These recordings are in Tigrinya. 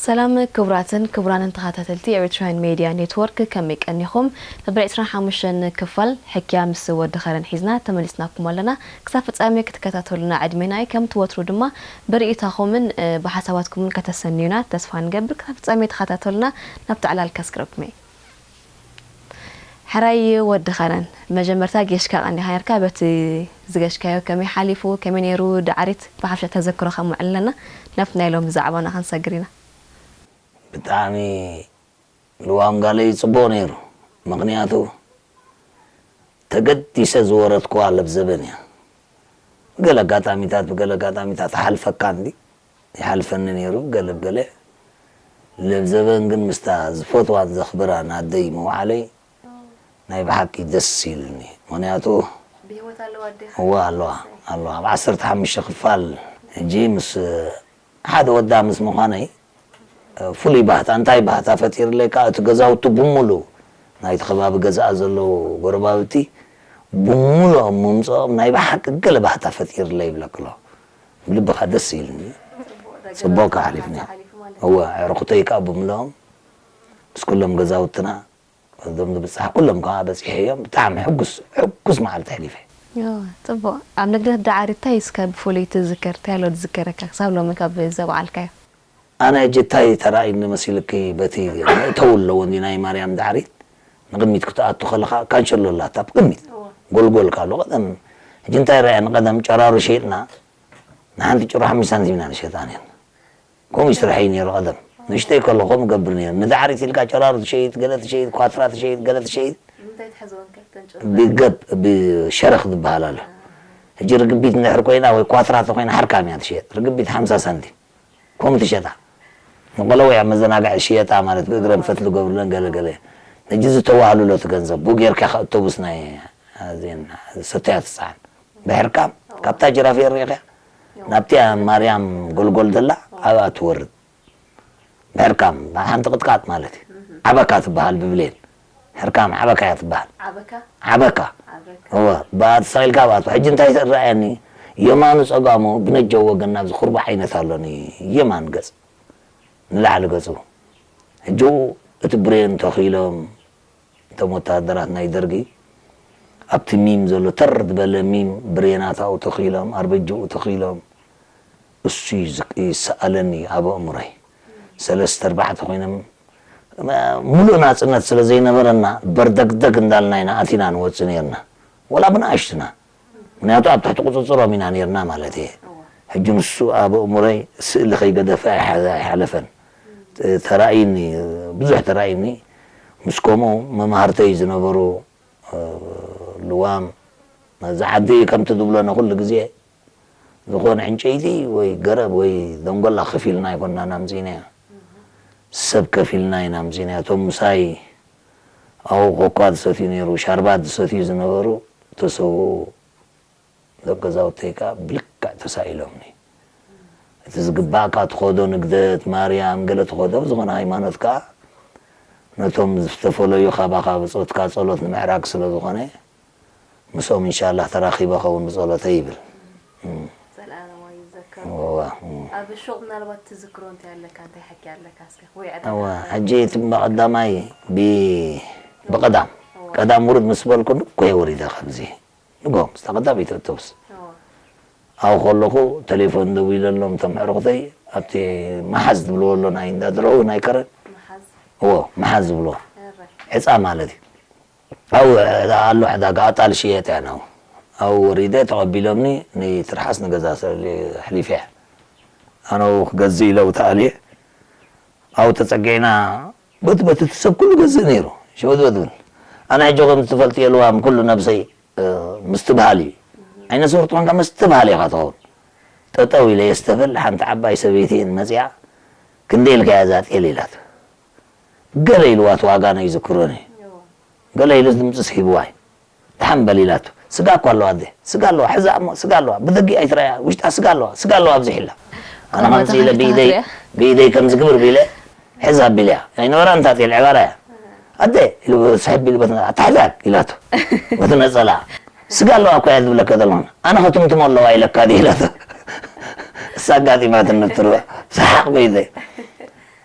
ሰላም ክቡራትን ክቡራንን ተኸታተልቲ ኤሪትራውያን ሜድያ ኔትወርክ፣ ከመይ ቀኒኹም? መበል ዕስራን ሓሙሽተን ክፋል ሕክያ ምስ ወዲ ኸረን ሒዝና ተመሊስናኩም ኣለና። ክሳብ ፍጻሜ ክትከታተሉና ዕድሜና እዩ። ከምቲ ወትሩ ድማ ብርእይታኹምን፣ እ፣ ብሓሳባትኩምን ከተሰንዩና ተስፋ ንገብር። ክሳብ ፍጻሜ ተኸታተሉና። ናብቲ ዕላል ከስግረኩም እየ። ሕራይ ወዲ ኸረን፣ መጀመርታ ጌሽካ ቀኒኻ ነርካ፣ በቲ ዝገሽካዮ ከመይ ሓሊፉ፣ ከመይ ነይሩ፣ ዳዕሪት ብሓፈሻ ተዘክሮ ከመዕልለና፣ ናብቲ ናይ ሎሚ ዛዕባና ክንሰግር ኢና። ብጣዕሚ ልዋም ጋለይ ጽቡቕ ነይሩ። ምኽንያቱ ተገዲሰ ዝወረድኩዋ ለብዘበን እያ። ብገለ ኣጋጣሚታት፣ ብገለ ኣጋጣሚታት ይሓልፈካ እንዲ፣ ይሓልፈኒ ነይሩ፣ ገለ ብገለ። ለብዘበን ግን ምስታ ዝፈትዋን ዘኽብራን ኣደይ ምውዓለይ ናይ ብሓቂ ደስ ኢልኒ። ምኽንያቱ ብህይወት ኣለዋ ኣዴኻ? እወ፣ ኣለዋ፣ ኣለዋ። ኣብ ዓሰርተ ሓሙሽተ ክፋል፣ ሕጂ ምስ ሓደ ወዳ ምስ ምዃነይ፣ ፍሉይ ባህታ፣ እንታይ ባህታ ፈጢርለይ ከኣ፣ እቲ ገዛውቲ ብምሉእ ናይቲ ከባቢ ገዛኣ ዘለዉ ጎረባብቲ ብምሉኦም ምምጽኦም ናይ ብሓቂ ገለ ባህታ ፈጢርለይ ይብለኪ ኣለኹ። ብልብኻ ደስ ኢልኒ። ጽቡቕ ከኣ ሓሊፍና። እወ፣ ኣዕሩኽተይ ከኣ ብምሉኦም ምስ ኩሎም ገዛውትና፣ እዞም ዝብጻሕ ኩሎም ከኣ በጺሐዮም። ብጣዕሚ ሕጉስ፣ ሕጉስ መዓልቲ ኣሕሊፈ። እወ፣ ጽቡቕ። ኣብ ንግደት ዳዕሪት እንታይ እስከ ብፍሉይ ትዝክር? እንታይ ኣሎ ዝዝከረካ ክሳብ ሎሚ ካብ ዘበዓልካዮ? ኣነ ሕጂ እንታይ ተራእዩኒ መሲልኪ፣ በቲ መእተዊ ኣለዎ እንዲ ናይ ማርያም ዳዕሪት ንቕድሚት ክትኣቱ ከለኻ ካንሸሎ ኣላታ ብቕድሚት እወ። ጎልጎል ካሎ ቀደም ሕጂ እንታይ ረኣያ ንቐደም ጨራሩ ሸይጥና ንሓንቲ ጭሮ ሓሙሽተ ሳንቲም ኢና ንሸጣ ነርና። ከምኡ እዩ ስርሐይ ነይሩ ቀደም። ንእሽተይ ከለኹ ከምኡ ገብር ነይሩ። ንዳዕሪት ኢልካ ጨራሩ ትሸይጥ፣ ገለ ትሸይጥ፣ ኳትራ ትሸይጥ፣ ገለ ትሸይጥ። እንታይ ትሕዘወን ከ እተን ጭሮ? ብገብ፣ ብሸረኽ ዝበሃል ኣሎ። ሕጂ ርግቢት እንድሕር ኮይና ወይ ኳትራ ተኮይና ሓርካም እያ ትሸየጥ። ርግቢት ሓምሳ ሳንቲም። ከምኡ ትሸጣ። ንቆለው እያ መዘናግዒ ሽየጣ ማለት ብእግረን ፈትሊ ገብርለን ገለ ገለ። ሕጂ ዝተዋህሉሎ እቲ ገንዘብ። ብኡ ጌርካ ከ ኣውቶቡስ ናይ፣ ኣዚን፣ ሰተያ ትጸዓን። ብሕርካም፣ ካብታ ጅራፍ ሪኢኻ ናብቲኣ ማርያም ጎልጎል ዘላ ኣብኣ ትወርድ። ብሕርካም፣ ሓንቲ ቅጥቃጥ ማለት እዩ። ዓበካ ትበሃል ብብሌን። ሕርካም ዓበካ እያ ትበሃል። ዓበካ? ዓበካ። ዓበካ። እወ፣ ብኣ ተሳቒልካ ኣብኣ ትወ-፣ ሕጂ እንታይ ይረኣየኒ? የማኑ ጸጋሙ ብነጀው ወገን ናብዚ ኩርባ ዓይነት ኣሎኒ። የማን ገጽ ንላዕሊ ገጹ። ሕጂ እቲ ብሬን ተኺሎም፣ እቶም ወተሃደራት ናይ ደርጊ ኣብቲ ሚም ዘሎ ተር ዝበለ ሚም ብሬናት ኣብኡ ተኺሎም፣ ኣርበጅኡ ተኺሎም፣ እሱ እዩ ዝቅ-፣ ይሰኣለኒ ኣብ ኣእምሮይ። ሰለስተ ኣርባዕተ ኮይኖም፣ ም-፣ ሙሉእ ናጽነት ስለ ዘይነበረና፣ በርደግደግ እንዳልና ኢና ኣቲና ንወጽእ ነይርና። ወላ ብንኣሽቱና። ምኽንያቱ ኣብ ትሕቲ ቁጽጽሮም ኢና ነይርና ማለት እየ። እወ። ሕጂ ንሱ ኣብ ኣእምሮይ ስእሊ ከይገደፈ ኣይሓ-፣ ኣይሓለፈን። እ፣ ተራእዩኒ፣ ብዙሕ ተራእዩኒ። ምስ ከምኡ መማህርተይ ዝነበሩ፣ እ፣ ልዋም፣ እዚ ዓዲ ከምቲ ዝብሎ ንኹሉ ግዜ ዝኾነ ዕንጨይቲ ወይ ገረብ ወይ ደንጎላ ከፊልና ኣይኮንና ናምጺናዮ። ሰብ ከፊልና ኢና ኣምጺናዮ። እቶም ምሳይ ኣብኡ ኮካ ዝሰትዩ ነይሩ፣ ሻርባት ዝሰትዩ ዝነበሩ ተሰውኡ። ደቂ ገዛውተይ ከኣ ብልክዕ ተሳኢሎምኒ። እቲ ዝግባእካ ትኸዶ ንግደት፣ ማርያም፣ ገለ ትኸዶ፣ ኣብ ዝኾነ ሃይማኖት ከኣ ነቶም ዝተፈለዩ ካባኻ ብጾትካ ጸሎት ንምዕራግ ስለ ዝኾነ፣ ምስኦም ኢንሻላህ ተራኺበ ኸውን ብጸሎተይ ይብል። እም። ዘልኣለማዊ ይዘከር። እዋ፣ እም። ኣብ ሹቕ ምናልባት ትዝክሮ እንታይ ኣለካ? እንታይ ሓቂ ኣለካ እስከ? ወይ ዕዳጋ እዋ፣ ኣለካ? ሕጂ እቲ ብቐዳማይ ብ-፣ ብቐዳም፣ እዋ። ቀዳም ውርድ ምስ በልኩ፣ ንኮየ ወሪደ ካብዚ። ንጎ፣ ምስታ ቀዳመይቲ ኣውቶቡስ። እዋ። ኣብኡ ከለኹ፣ ቴሌፎን ደዊለሎም እቶም ኣዕሩኽተይ፣ ኣብቲ መሓዝ ዝብልዎ ኣሎ ናይ እንዳ ድሮ፣ ናይ ከረን። መሓዝ? እዎ፣ መሓዝ ዝብልዎ። እረ። ዕጻ ማለት እዩ። ኣብኡ ኣሎ ዕዳጋ፣ ኣጣል ሽየጥ እያ ናው። ኣብኡ ወሪደ፣ ተቐቢሎምኒ፣ ንትርሓስ ንገዛ ሰ-፣ ኣሕሊፈ እያ። ኣነ ኣብኡ ክገዝእ ኢለ ኣብኡ ተኣልየ። ኣብኡ ተጸጊዕና፣ በቲ በቲ እቲ ሰብ ኩሉ ገዝእ ነይሩ። ሸወት በትብል። ኣነ ሕጂ ከም ትፈልጥዮ ልዋም ኩሉ ነብሰይ፣ እ፣ ምስትብሃል እዩ። ዓይነ ስውር ትኾንካ ምስትብሃል ኢኻ ትኸውን። ጠጠው ኢለ የስተብል፣ ሓንቲ ዓባይ ሰበይቲ እየን መጺኣ፣ "ክንደይ ኢልካያ እዛ ጤል?" ኢላቶ። ገለ ኢልዋ እቲ ዋጋ ናይ ዝክሮኒ። ገለ ኢሉ ድምፂ ስሒብዋ እዩ። "ደሓን በል" ኢላቶ። "ስጋ እኮ ኣለዋ ኣደ፣ ስጋ ኣለዋ፣ ሕዛ እሞ ስጋ ኣለዋ፣ ብደጊ ኣይትረኣያ፣ ውሽጣ ስጋ ኣለዋ፣ ስጋ ኣለዋ ኣብዚሕ ኢላ." ኣነ ከምዚ ኢለ ብኢደይ፣ ብኢደይ ከምዚ ግብር ቢለ፣ ሕዛ ኣቢለያ። ኣይነበራን እታ ጤል ዕባራ እያ። "ኣደ" ኢሉ ስሕብ ኢሉ በትና፣ "ኣታ ሕዛግ" ኢላቶ። በቲ ነፀላ። "ስጋ ኣለዋ እኮ እያ ዝብለካ ዘለኹ። ኣነ ከትምትሞ ኣለዋ ኢለካ ድየ?" ኢላቶ። እሳ ኣጋጢማትኒ ትርዋ። ብሰሓቕ በይደ።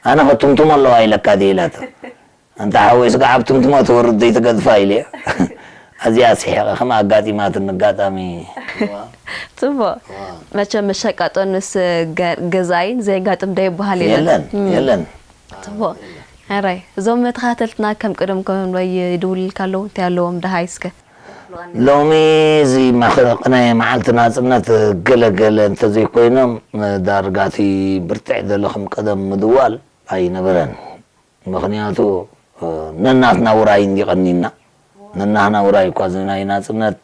ኣነ ከትምትሞ ኣለዋ ኢለካ ድየ ኢላቶ። ኣንታ ሓወይ ስጋዕ ኣብ ትምትሞ ትወርድ ዘይትገድፋ ኢለያ። ኣዚኣ ስሒቐ ከም ኣጋጢማትኒ ኣጋጣሚ። ጽቡቕ። መቸም መሸቃጦንስ ገ- ገዛኢን ዘየጋጥም ዶ ይበሃል የለን። የለን የለን። ጽቡቕ። ሕራይ እዞም ተኸታተልትና ከም ቅድም ከም ንብሎ ይድውልልካ ኣለዉ እንታይ ኣለዎም ደሃይ እስከ። ሎሚ እዚ ማእኸል ቅነ መዓልቲ ናፅነት ገለገለ እንተዘይኮይኖም ዳርጋ እቲ ብርትዕ ዝበለ ከም ቀደም ምድዋል ኣይነበረን። ምኽንያቱ ነናትና ውራይ እንዲ ቀኒና ነናህና ውራይ እኳ እዚ ናይ ናፅነት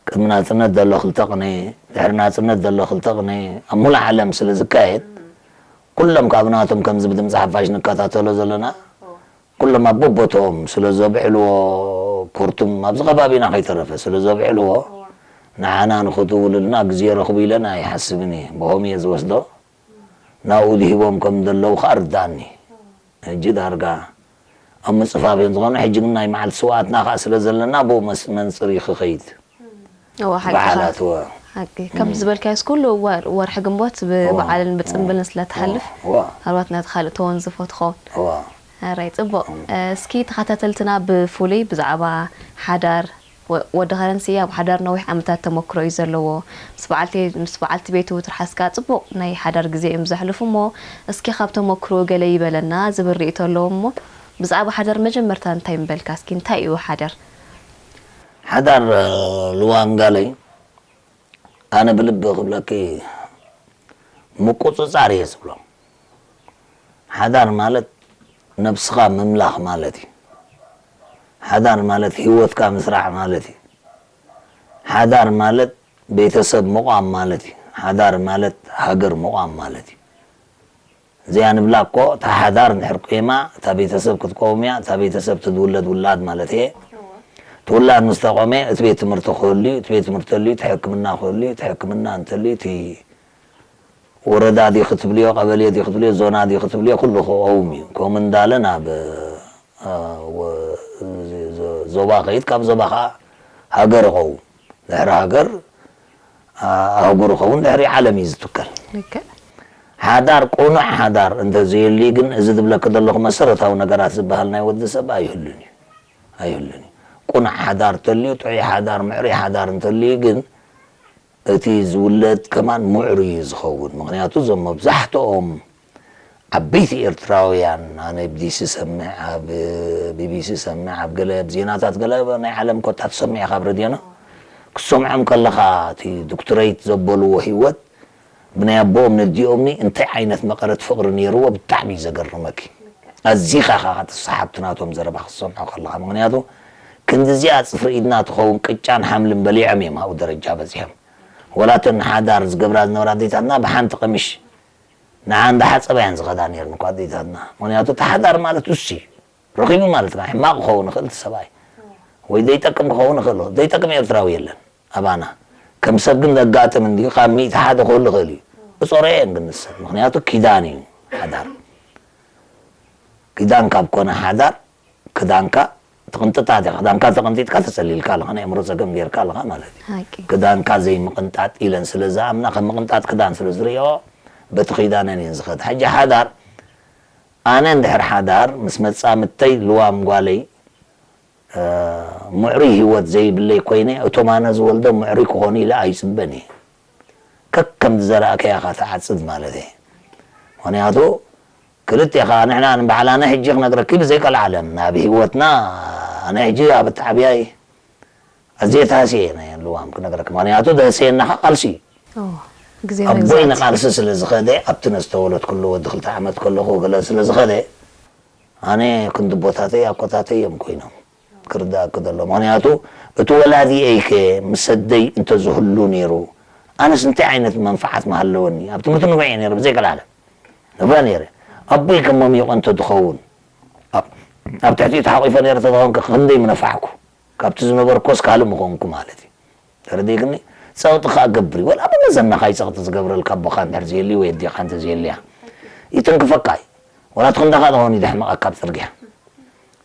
ቅድሚ ናፅነት ዘሎ ክልተ ቅነ ድሕሪ ናፅነት ዘሎ ክልተ ቅነ ኣብ ሙሉእ ዓለም ስለ ዝካየድ ኩሎም ካብ ናቶም ከምዚ ብድምፂ ሓፋሽ ንከታተሎ ዘለና ኩሎም ኣብ በቦቶም ስለ ዘብዕልዎ ኮርቱም ኣብዚ ከባቢና ከይተረፈ ስለ ዘብዕልዎ ንዓና ንኽትውልልና ግዜ ረኽቡ ኢለን ኣይሓስብን እየ ብሆም እየ ዝወስዶ ናብኡ ድሂቦም ከም ዘለዉ ከዓ ርዳእኒ ሕጂ ዳርጋ ኣብ ምፅፋፍ እዮም ዝኾኑ ሕጂ ግን ናይ መዓልቲ ስውኣትና ከዓ ስለ ዘለና ብኡ መስ- መንፅር እዩ ክኸይድ እዎ ሓቂ በዓላት እወ ሓቂ ከም ዝበልካዮስ ኩሉ ወር- ወርሒ ግንቦት ብበዓልን ብፅምብልን ስለ ትሓልፍ እወ ሃልባት ነቲ ካልእ ተወንዝፎ ትኸውን እወ ሕራይ ፅቡቕ እስኪ ተኸታተልትና ብፍሉይ ብዛዕባ ሓዳር ወ- ወዲ ከረንሲ ኣብ ሓዳር ነዊሕ ዓመታት ተመክሮ እዩ ዘለዎ ምስ በዓልቲ ምስ በዓልቲ ቤቱ ትርሓስካ ፅቡቕ ናይ ሓዳር ግዜ እዮም ዘሕልፉ እሞ እስኪ ካብ ተመክሮ ገለ ይበለና ዝብል ርእይቶ ኣለዎ እሞ ብዛዕባ ሓዳር መጀመርታ እንታይ ምበልካ እስኪ እንታይ እዩ ሓዳር ሓዳር ልዋም ጋለይ ኣነ ብልቢ ክብለኪ ምቁፅፃር እየ ዝብሎ ሓዳር ማለት ነብስኻ ምምላኽ ማለት እዩ ሓዳር ማለት ህይወትካ ምስራሕ ማለት እዩ ሓዳር ማለት ቤተሰብ ምቋም ማለት እዩ ሓዳር ማለት ሃገር ምቋም ማለት እዩ እዚኣ ንብላ እኮ እታ ሓዳር እንድሕር ቆይማ እታ ቤተሰብ ክትቆውም እያ እታ ቤተሰብ ትድውለድ ውላድ ማለት እየ እቲ ውላድ ምስ ተቆመ እቲ ቤት ትምህርቲ ክህሉ እዩ እቲ ቤት ትምህርቲ ተልዩ እቲ ሕክምና ክህሉ እዩ እቲ ሕክምና እንተልዩ እቲ ወረዳ ዲ ክትብልዮ ቀበሌ ዲ ክትብልዮ ዞና ዲ ክትብልዮ ኩሉ ክቀውም እዩ ከምኡ እንዳለ ናብ ዞባ ከይድ ካብ ዞባ ከዓ ሃገር ይኸውን ድሕሪ ሃገር ኣህጉር ይኸውን ድሕሪ ዓለም እዩ ዝትከል ሓዳር ቁኑዕ ሓዳር እንተዘየልዩ ግን እዚ ዝብለኪ ዘለኹ መሰረታዊ ነገራት ዝበሃል ናይ ወዲ ሰብ ኣይህሉን እዩ ኣይህሉን እዩ ቁኑዕ ሓዳር እንተልዩ ጥዑይ ሓዳር ምዕሩይ ሓዳር እንተልዩ ግን እቲ ዝውለድ ከማን ምዕሩይ እዩ ዝኸውን ምክንያቱ እዞም መብዛሕትኦም ዓበይቲ ኤርትራውያን ኣነ ብዲሲ ሰምዕ ኣብ ቢቢሲ ሰምዕ ኣብ ገለ ዜናታት ገለ ናይ ዓለም ኮታ ትሰምዕ ኢኻ ኣብ ረድዮና ክሰምዖም ከለኻ እቲ ዶክትረይት ዘበልዎ ህይወት ብናይ ኣቦኦም ነዲኦምኒ እንታይ ዓይነት መቐረት ፍቕሪ ነይርዎ ብጣዕሚ እዩ ዘገርመኪ ኣዚኻ ኢኻ ትሰሓብ ናቶም ዘረባ ክትሰምዖ ከለኻ ምክንያቱ ክንድዚኣ ፅፍሪ ኢድና ትኸውን ቅጫን ሓምልን በሊዖም እዮም ኣብኡ ደረጃ በፂሖም ወላተን ሓዳር ዝገብራ ዝነበራ ኣዴታትና ብሓንቲ ቀሚሽ ንዓ እንዳሓፀባ እየን ዝኸዳ ነይረን እኳ ኣዴታትና ምክንያቱ እቲ ሓዳር ማለት እሱ እዩ ረኺቡ ማለት ከዓ ሕማቕ ክኸውን ይኽእል እቲ ሰብኣይ ወይ ዘይጠቅም ክኸውን ይኽእል ዘይጠቅም ኤርትራዊ የለን ኣባና ከም ሰብ ግን ዘጋጥም እንዲ ካብ ሚእቲ ሓደ ክህሉ ይኽእል እዩ እፀሮ እየን ግን ንሰን ምክንያቱ ኪዳን እዩ ሓዳር ኪዳን ካብ ኮነ ሓዳር ክዳንካ ትቕንጥጣት ኢኻ ክዳንካ ተቐንጢጥካ ተፀሊልካ ኣለኻ ናይ ኣእምሮ ፀገም ጌርካ ኣለኻ ማለት እዩ ሓቂ ክዳንካ ዘይምቕንጣጥ ኢለን ስለ ዝኣምና ከም ምቕንጣጥ ክዳን ስለ ዝርእዮ በቲ ኺዳነን እየን ዝኸዳ ሕጂ ሓዳር ኣነ እንድሕር ሓዳር ምስ መፃምድተይ ልዋም ጓለይ ምዕሩይ ህይወት ዘይብለይ ኮይነ እቶም ኣነ ዝወልዶም ምዕሩይ ክኾኑ ኢለ ኣይፅበን እየ ከከም ዝዘራእከያ ኢኻ ትዓፅድ ማለት እየ ምኽንያቱ ክልቴኻ ንሕና ንባዕላና ሕጂ ክነግረኪ ብዘይ ቀልዓለም ናብ ህይወትና ኣነ ሕጂ ኣብ ኣተዓብያይ ኣዝየ ተሃስየ ናይ ልዋም ክነግረኪ ምኽንያቱ ዘህሰየና ኸዓ ቃልሲ እዩ ግዜ ኣቦይ መግዛእቲ ንቃልሲ ስለ ዝኸደ ኣብቲ ነዝተወለድኩሉ ወዲ ክልተ ዓመት ከለኹ ገለ ስለ ዝኸደ ኣነ ክንዲ ቦታተይ ኣኮታተይ እዮም ኮይኖም ክርዳእኪ ዘሎ ምኽንያቱ እቲ ወላዲየይከ ምስ ኣደይ እንተዝህሉ ነይሩ ኣነስ እንታይ ዓይነት መንፍዓት ምሃለወኒ ኣብ ትምህርቲ ንቡዕ እየ ነይረ ብዘይ ቀልዓለም ንቡዕ ነይረ ኣቦይ ከመሚቑ እንተዝኸውን ኣብ ኣብ ትሕቲኡ ተሓቒፈ ነይረ ተዝኾንከ ክንደይ ምነፋዕኩ ካብቲ ዝነበርኩስ ካልእ ምኾንኩ ማለት እዩ ተረዲእክኒ ጸቕጢ ከኣ ገብር እዩ ወላ ብመዘናኻ እዩ ጸቕጢ ዝገብረልካ ኣቦኻ እንድሕር ዘየልዩ ወይ ኣዴኻ እንተ ዘየልያ ይትንክፈካ እዩ ወላ ትኽንዳኻ ትኸውን እዩ ደሕመቐካ ኣብ ጽርግያ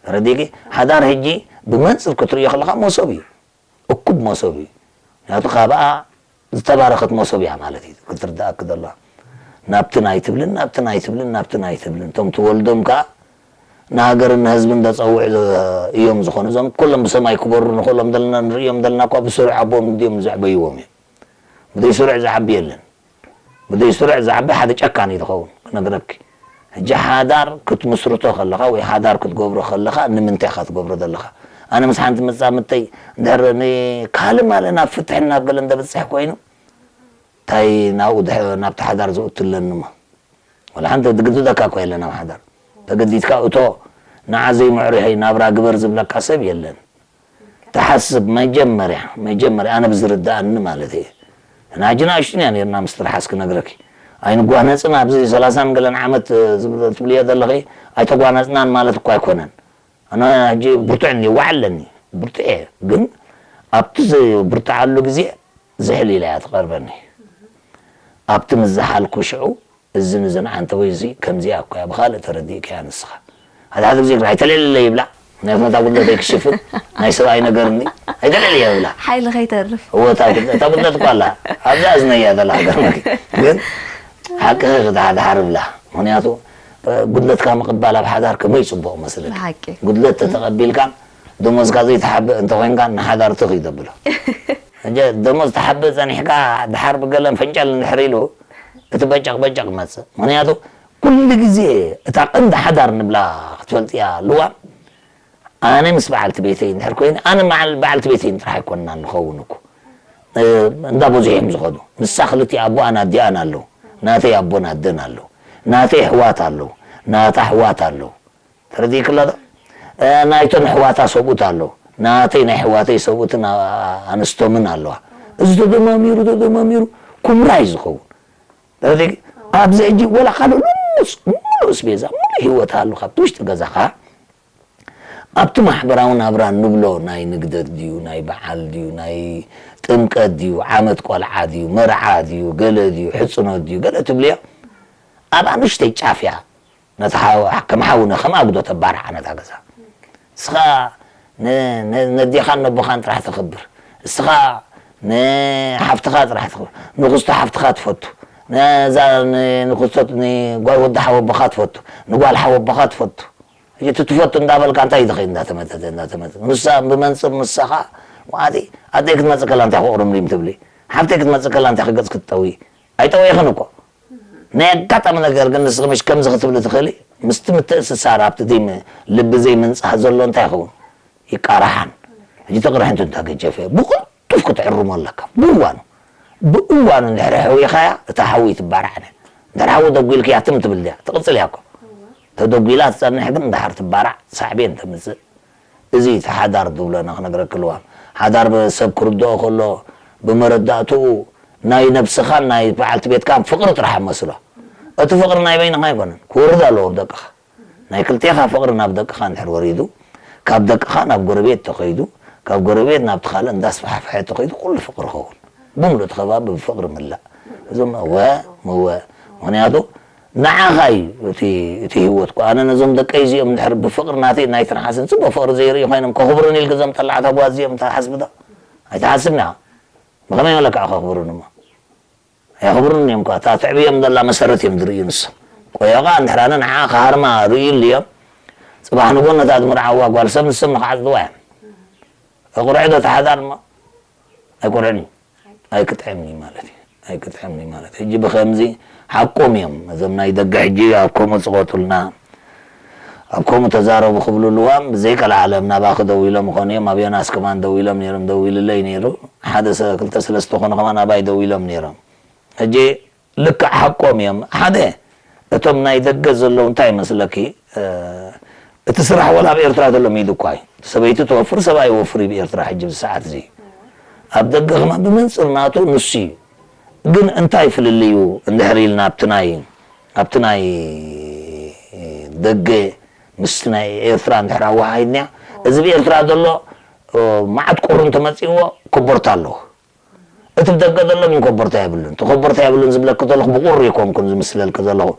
ተረዲእኪ ሓዳር ሕጂ ብመንጽር ክትርእዮ ከለኻ መሶብ እዩ እኩብ መሶብ እዩ ምክንያቱ ካብኣ ዝተባረኸት መሶብ እያ ማለት እዩ ክትርዳእኪ ዘለዋ ናብትን ኣይትብልን፣ ናብትን ኣይትብልን፣ ናብትን ኣይትብልን። እቶም ትወልዶም ከኣ ንሃገርን ንህዝብን ዘጸውዕ እዮም ዝኾኑ። እዞም ኩሎም ብሰማይ ክበሩ ንኽእሎም ዘለና፣ ንርእዮም ዘለና እኳ ብስሩዕ ኣቦኦም እንድዮም ዘዕበይዎም እዮም። ብዘይ ስሩዕ ዝዓቢ የለን። ብዘይ ስሩዕ ዝዓቢ ሓደ ጨካን እዩ ዝኸውን፣ ክነግረኪ። ሕጂ ሓዳር ክትምስርቶ ከለኻ ወይ ሓዳር ክትገብሮ ከለኻ ንምንታይ ኢኻ ትገብሮ ዘለኻ? ኣነ ምስ ሓንቲ መጻምድተይ እንድሕር ንካልእ ማለ ናብ ፍትሒ ናብ ገለ እንተብጽሕ ኮይኑ፣ እንታይ ናብኡ ድሕ-፣ ናብቲ ሓዳር ዝእቱ ኣለኒ እሞ። ወላ ሓንቲ ዝግድደካ እኮ የለን ኣብ ሓዳር። ተገዲድካ እቶ፣ ንዓ ዘይምዕሩይ ናብራ ግበር ዝብለካ ሰብ የለን። ትሓስብ መጀመርያ፣ መጀመርያ ኣነ ብዝርድኣኒ ማለት እየ። ንሕና ሕጂ ንኣሽቱን ኢና ነርና ምስ ትርሓስ ክነግረኪ። ኣይንጓነጽን ኣብዚ ሰላሳን ገለን ዓመት፣ እ፣ ዝብል ትብልዮ ዘለኺ ኣይተጓነጽናን ማለት እኮ ኣይኮነን። ኣነ ሕጂ ብርቱዕ እንዲ ዋዕ ኣለኒ፣ ብርቱዕ እየ። ግን ኣብቲ ዝ-፣ ብርትዓሉ ግዜ ዝሕል ኢላ እያ ትቐርበኒ። ኣብቲ ምስ ዝሓልኩ ሽዑ እዝን እዝን ዓንተወይ እዚ ከምዚኣ እኮ እያ፣ ብኻልእ ተረዲእካያ ንስኻ። ሓደ ሓደ ግዜ ግራ ኣይተልዕልለይ ይብላ። ምኽንያቱ ነታ ጉድለተይ ክሽፍን ናይ ሰብኣይ ነገር እንዲ ኣይተልዕልያ ይብላ። ሓይሊ ከይተርፍ። እወ፣ እታ ጉድለ-፣ እታ ጉድለት እኮ ኣላ። ኣብዛ እዝነይ እያ ዘላ ሃገር መኪ። ግን ሓቅኺ ክትሓድሓር ይብላ። ምኽንያቱ፣ እ፣ ጉድለትካ ምቕባል ኣብ ሓዳር ከመይ ጽቡቕ መስለኪ። ብሓቂ። ጉድለት ተተቐቢልካ፣ ደሞዝካ ዘይትሓብእ እንተኾይንካ፣ ንሓዳር ትኽ እዩ ዘብሎ። ሕጂ ደሞዝ ትሓብእ ጸኒሕካ፣ ድሓር ብገለን ፈንጨል እንድሕር ኢሉ፣ እቲ በጨቕ በጨቕ ይመጽእ። ምኽንያቱ፣ ኩሉ ግዜ እታ ቀንዲ ሓዳር ንብላ ክትፈልጥያ ኣለዋ። ኣነ ምስ በዓልቲ ቤተይ እንድሕር ኮይነ፣ ኣነ በዓል-፣ በዓልቲ ቤተይ ጥራሕ ኣይኮንና ንኸውን እኮ። እ፣ እንዳ በዝሑ እዮም ዝኸዱ። ንሳ ክልቲኣ ኣቦኣን ኣዲኣን ኣለዉ። ናተይ ኣቦን ኣደን ኣለዉ። ናተይ ኣሕዋት ኣለዉ። ናታ ኣሕዋት ኣለዉ። ተረዲእኪ ኣሎ ዶ? እ፣ ናይቶም ኣሕዋታ ሰብኡት ኣለዉ። ናተይ ናይ ኣሕዋተይ ሰብኡትን ኣ-፣ ኣንስቶምን ኣለዋ። እዚ ተደማሚሩ፣ ተደማሚሩ ኩምራ እዩ ዝኸውን። ተረዲእኪ? ኣብዚ ሕጂ ወላ ካልእ ልሙስ፣ ሙሉእ ስቤዛ፣ ሙሉእ ህይወት ሃሉ ካብቲ ውሽጢ ገዛኻ ኣብቲ ማሕበራዊ ናብራ ንብሎ ናይ ንግደት ድዩ፣ ናይ በዓል ድዩ፣ ናይ ጥምቀት ድዩ፣ ዓመት ቆልዓ ድዩ፣ መርዓ ድዩ፣ ገለ ድዩ፣ ሕጽኖት ድዩ፣ ገለ ትብልዮ፣ ኣብ ኣንእሽተይ ጫፍ እያ ነታ ሓው-፣ ከም ሓውነ፣ ከም ኣጉዶ ተባርዓ ነታ ገዛ። እስኻ ን-፣ ን-፣ ነዴኻን ነቦኻን ጥራሕ ተኽብር። እስኻ ንሓፍትኻ ጥራሕ ተኽብር። ንኽስቶ ሓፍትኻ ትፈቱ። ነዛ ን-፣ ንኽስቶ፣ ንጓል ወዲ ሓወቦኻ ትፈቱ። ንጓል ሓወቦኻ ትፈቱ። ሕጂ እቲ ትፈቱ እንዳበልካ እንታይ እዩ ዝኸይድ እንዳተመተተ፣ እንዳተመተተ። ንሳ ብመንጽር ንሳኻ፣ ወዓቲ፣ ኣደይ ክትመጽእ ከላ እንታይ ክቑርምሪም ትብሊ? ሓፍተይ ክትመጽእ ከላ እንታይ ክገጽ ክትጠዊ? ኣይጠወይኽን እኮ። ናይ ኣጋጣሚ ነገር ግን ንስኺ ምሽ ከምዚ ክትብሊ ትኽእሊ፣ ምስቲ ምትእስሳር ኣብቲ ዘይም-፣ ልቢ ዘይምንጻህ ዘሎ እንታይ ይኸውን? ይቃራሓን። ሕጂ እቲ ቅርሕንቲ እንተ ገጀፈ፣ ብቕልጡፍ ክትዕርሞ ኣለካ። ብእዋኑ። ብእዋኑ እንድሕሪ ሕውይኻያ፣ እታ ሓዊ ትባራዕ። እንድሕሪ ሓዊ ደጒልክያ ትም ትብል ድያ? ትቕጽል እያ እኮ። ተደጒላ ትጸንሕ ግን፣ ድሓር ትባራዕ፣ ሳዕቤን ተምጽእ። እዚ እቲ ሓዳር ዝብለና ክነግረኪ ኣለዋ። ሓዳር ብ-፣ ሰብ ክርድኦ ከሎ ብመረዳእትኡ ናይ ነብስኻን ናይ በዓልቲ ቤትካን ፍቕሪ ጥራሕ መስሎ። እቲ ፍቕሪ ናይ በይንኻ ኣይኮነን፣ ክወርድ ኣለዎ ኣብ ደቅኻ። ናይ ክልቴኻ ፍቕሪ ናብ ደቅኻ እንድሕር ወሪዱ፣ ካብ ደቅኻ ናብ ጎረቤት ተኸይዱ፣ ካብ ጎረቤት ናብቲ ካልእ እንዳስፋሕፍሐ ተኸይዱ፣ ኩሉ ፍቕሪ ኸውን። ብምሉእ እቲ ከባቢ ብፍቕሪ ምላእ። እዞም እወ፣ ምወ። ምኽንያቱ ንዓኻ እዩ እቲ፣ እቲ ህይወት እኮ። ኣነ ነዞም ደቀይ እዚኦም እንድሕር ብፍቕሪ ናተይ ናይ ትንሓስን ጽቡቕ ፍቕሪ ዘይርእዩ ኮይኖም ከኽብሩን ኢልክ እዞም ጠላዕታ ጓል እዚኦም ትሓስብ ዶ? ኣይትሓስብን ኢኻ። ብኸመይ መለክዕ ከኽብሩን እሞ? ኣየኽብሩን እዮም እኳ። እታ ትዕብዮም ዘላ መሰረት እዮም ዝርእዩ ንሶም። ቆዮቓ እንድሕር ኣነ ንዓ ክሃርማ ርእዩሉ እዮም። ጽባሕ ንጎ ነታ ዝምርዓዋ ጓል ሰብ ንሶም ንኽዓጽድዋ እዮም። ከቑርዕ ዶ እቲ ሓዳር እሞ? ኣይቁርዕን እዩ። ኣይክጥዕምን እዩ ማለት እዩ። ኣይክጥዕምን እዩ ማለት እዩ። ሕጂ ብኸምዚ ሓቆም እዮም። እዞም ናይ ደገ ሕጂ ኣብ ከምኡ ጽቐጡልና፣ ኣብ ከምኡ ተዛረቡ ክብሉ ልዋም ብዘይቀልዓለም ናባኺ ደዊሎም ይኾኑ እዮም። ኣብ ዮናስ ከማን ደዊሎም ነይሮም፣ ደዊሉለይ ነይሩ። ሓደ ሰ-፣ ክልተ ሰለስተ ኮኑ ከማን ኣባይ ደዊሎም ነይሮም። ሕጂ ልክዕ ሓቆም እዮም። ሓደ፣ እቶም ናይ ደገ ዘለዉ እንታይ ይመስለኪ? እ፣ እቲ ስራሕ ወላ ኣብ ኤርትራ ዘሎ ሚዱ እኳ እዩ። ሰበይቲ ትወፍር፣ ሰብኣይ ይወፍር እዩ ብኤርትራ ሕጂ ኣብዚ ሰዓት እዚ። ኣብ ደገ ከማን ብመንጽር ናቱ ንሱ እዩ። ግን እንታይ ፍልልዩ እንድሕር ኢልና ኣብቲ ናይ፣ ኣብቲ ናይ ደገ ምስቲ ናይ ኤርትራ እንድሕር ኣወሃሂድናዮ፣ እዚ ብኤርትራ ዘሎ፣ እ፣ መዓት ቁሪ እንተመጺእዎ ኮቦርታ ኣለዎ። እቲ ብደገ ዘሎ ግን ኮቦርታ የብሉን። እቲ ኮቦርታ የብሉን ዝብለኪ ዘለኹ ብቁሪ ኣይኮንኩን ዝምስለልኪ ዘለኹ።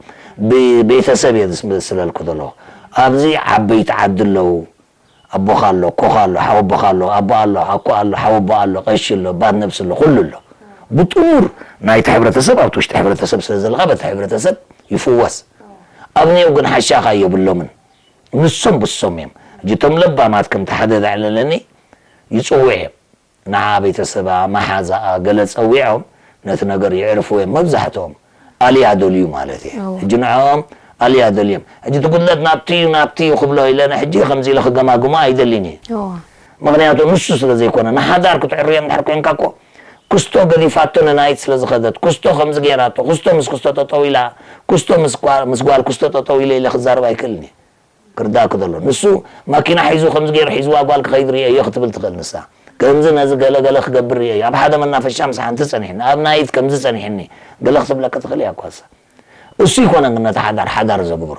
ብቤተሰብ እየ ዝምስለልኪ ዘለኹ። ኣብዚ ዓበይቲ ዓዲ ኣለዉ። ኣቦኻ ኣሎ፣ ኣኮኻ ኣሎ፣ ሓወቦኻ ኣሎ፣ ኣቦ ኣሎ፣ ኣኮ ኣሎ፣ ሓወቦ ኣሎ፣ ቀሺ ኣሎ፣ ባት ነብሲ ኣሎ፣ ኩሉ ኣሎ። ብጥሙር ናይቲ ሕብረተሰብ ኣብቲ ውሽጢ ሕብረተሰብ ስለ ዘለኻ በቲ ሕብረተሰብ ይፍወስ። ኣብ ኔው ግን ሓሻኻ የብሎምን። ንሶም ብሶም እዮም። ሕጂ እቶም ለባማት ከምቲ ሓደ ዘዕለለኒ ይጽውዑ እዮም። ንዓ ቤተሰባ፣ መሓዛኣ ገለ ጸዊዖም ነቲ ነገር የዕርፍዎ እዮም። መብዛሕትኦም ኣልያ ደልዩ ማለት እየ። ሕጂ ንዕኦም ኣልያ ደልዮም። ሕጂ እቲ ጉድለት ናብቲ እዩ፣ ናብቲ እዩ ክብሎ ኢለ ሕጂ ከምዚ ኢለ ክገማግሞ ኣይደልን እየ። ምኽንያቱ ንሱ ስለ ዘይኮነ፣ ንሓዳር ክትዕርዮ እንድሕር ኮንካ እኮ፣ ክስቶ ገዲፋቶ ንናይት ስለ ዝኸደት፣ ክስቶ ከምዚ ገይራቶ፣ ክስቶ ምስ ክስቶ ጠጠው ኢላ፣ ክስቶ ምስ ጓ-፣ ምስ ጓል ክስቶ ጠጠው ኢለ ኢለ ክዛረብ ኣይክእልን እየ። ክርዳእክ ዘሎ። ንሱ ማኪና ሒዙ ከምዚ ገይሩ ሒዝዋ ጓል ክኸይድ ርእየዮ ክትብል ትኽእል ንሳ። ከምዚ ነዚ ገለ ገለ ክገብር ርእየዮ። ኣብ ሓደ መናፈሻ ምሳሓንቲ ጸኒሕኒ፣ ኣብ ናይት ከምዚ ጸኒሕኒ፣ ገለ ክትብለካ ትኽእል እያ እኳ ንሳ። እሱ ይኮነን ግን ነቲ ሓዳር ሓዳር ዘግብሮ።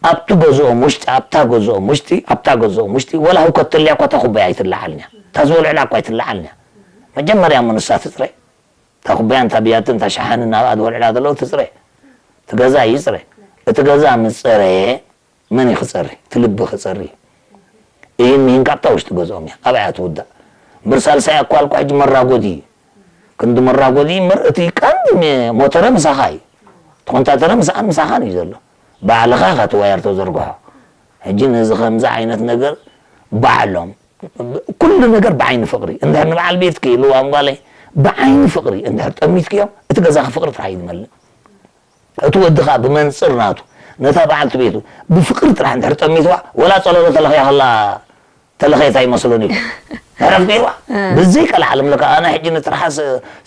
ኣብቲ ገዝኦም ውሽጢ፣ ኣብታ ገዝኦም ውሽጢ፣ ኣብታ ገዝኦም ውሽጢ፣ ወላ ህውከት ተልያ እኳ እታ ኩባያ ኣይትለዓልን እያ። እታ ዝበልዕላ እኳ ኣይትለዓልን እያ። መጀመርያ እሞ ንሳ ትጽረ። እታ ኩባያን እታ ብያትን እታ ሸሓንን ናብኣ ዝበልዕላ ዘለዉ ትጽረ። እቲ ገዛ ይጽረ። እቲ ገዛ ምስ ጸረየ መን እዩ ክጸሪ? እቲ ልቢ ክጸሪ እዩ። እሂን ምሂን ካብታ ውሽጢ ገዝኦም እያ። ኣብኣ እያ ትውዳእ። እምበር ሳልሳይ ኣኳል እኳ ሕጂ መራጎዲ እዩ። ክንዲ መራጎዲ እምበር እቲ ቀንዲ ሜ-፣ ሞተረ ምሳኻ እዩ። እቲ ኮንታተረ ምስኣን ምሳኻን እዩ ዘሎ። ባዕልኻ ኢኻ እቲ ዋየር ተዘርግሖ። ሕጂ ነዚ ከምዚ ዓይነት ነገር ባዕሎም፣ ኩሉ ነገር ብዓይኒ ፍቕሪ። እንድሕር ንበዓል ቤትኪ ልዋም ጓለይ፣ ብዓይኒ ፍቕሪ እንድሕር ጠሚትክዮም፣ እቲ ገዛኺ ፍቕሪ ጥራሕ እዩ ዝመልእ። እቲ ወዲ ኸኣ ብመንጽር ናቱ፣ ነታ በዓልቲ ቤቱ ብፍቕሪ ጥራሕ እንድሕር ጠሚትዋ፣ ወላ ጸለሎ ተለኽያ ከላ፣ ተለኸየት ኣይመስሎን ኢሉ። ሕረፍ ገይርዋ። ብዘይ ቀልዓለም ለካ ኣነ ሕጂ ንትርሓስ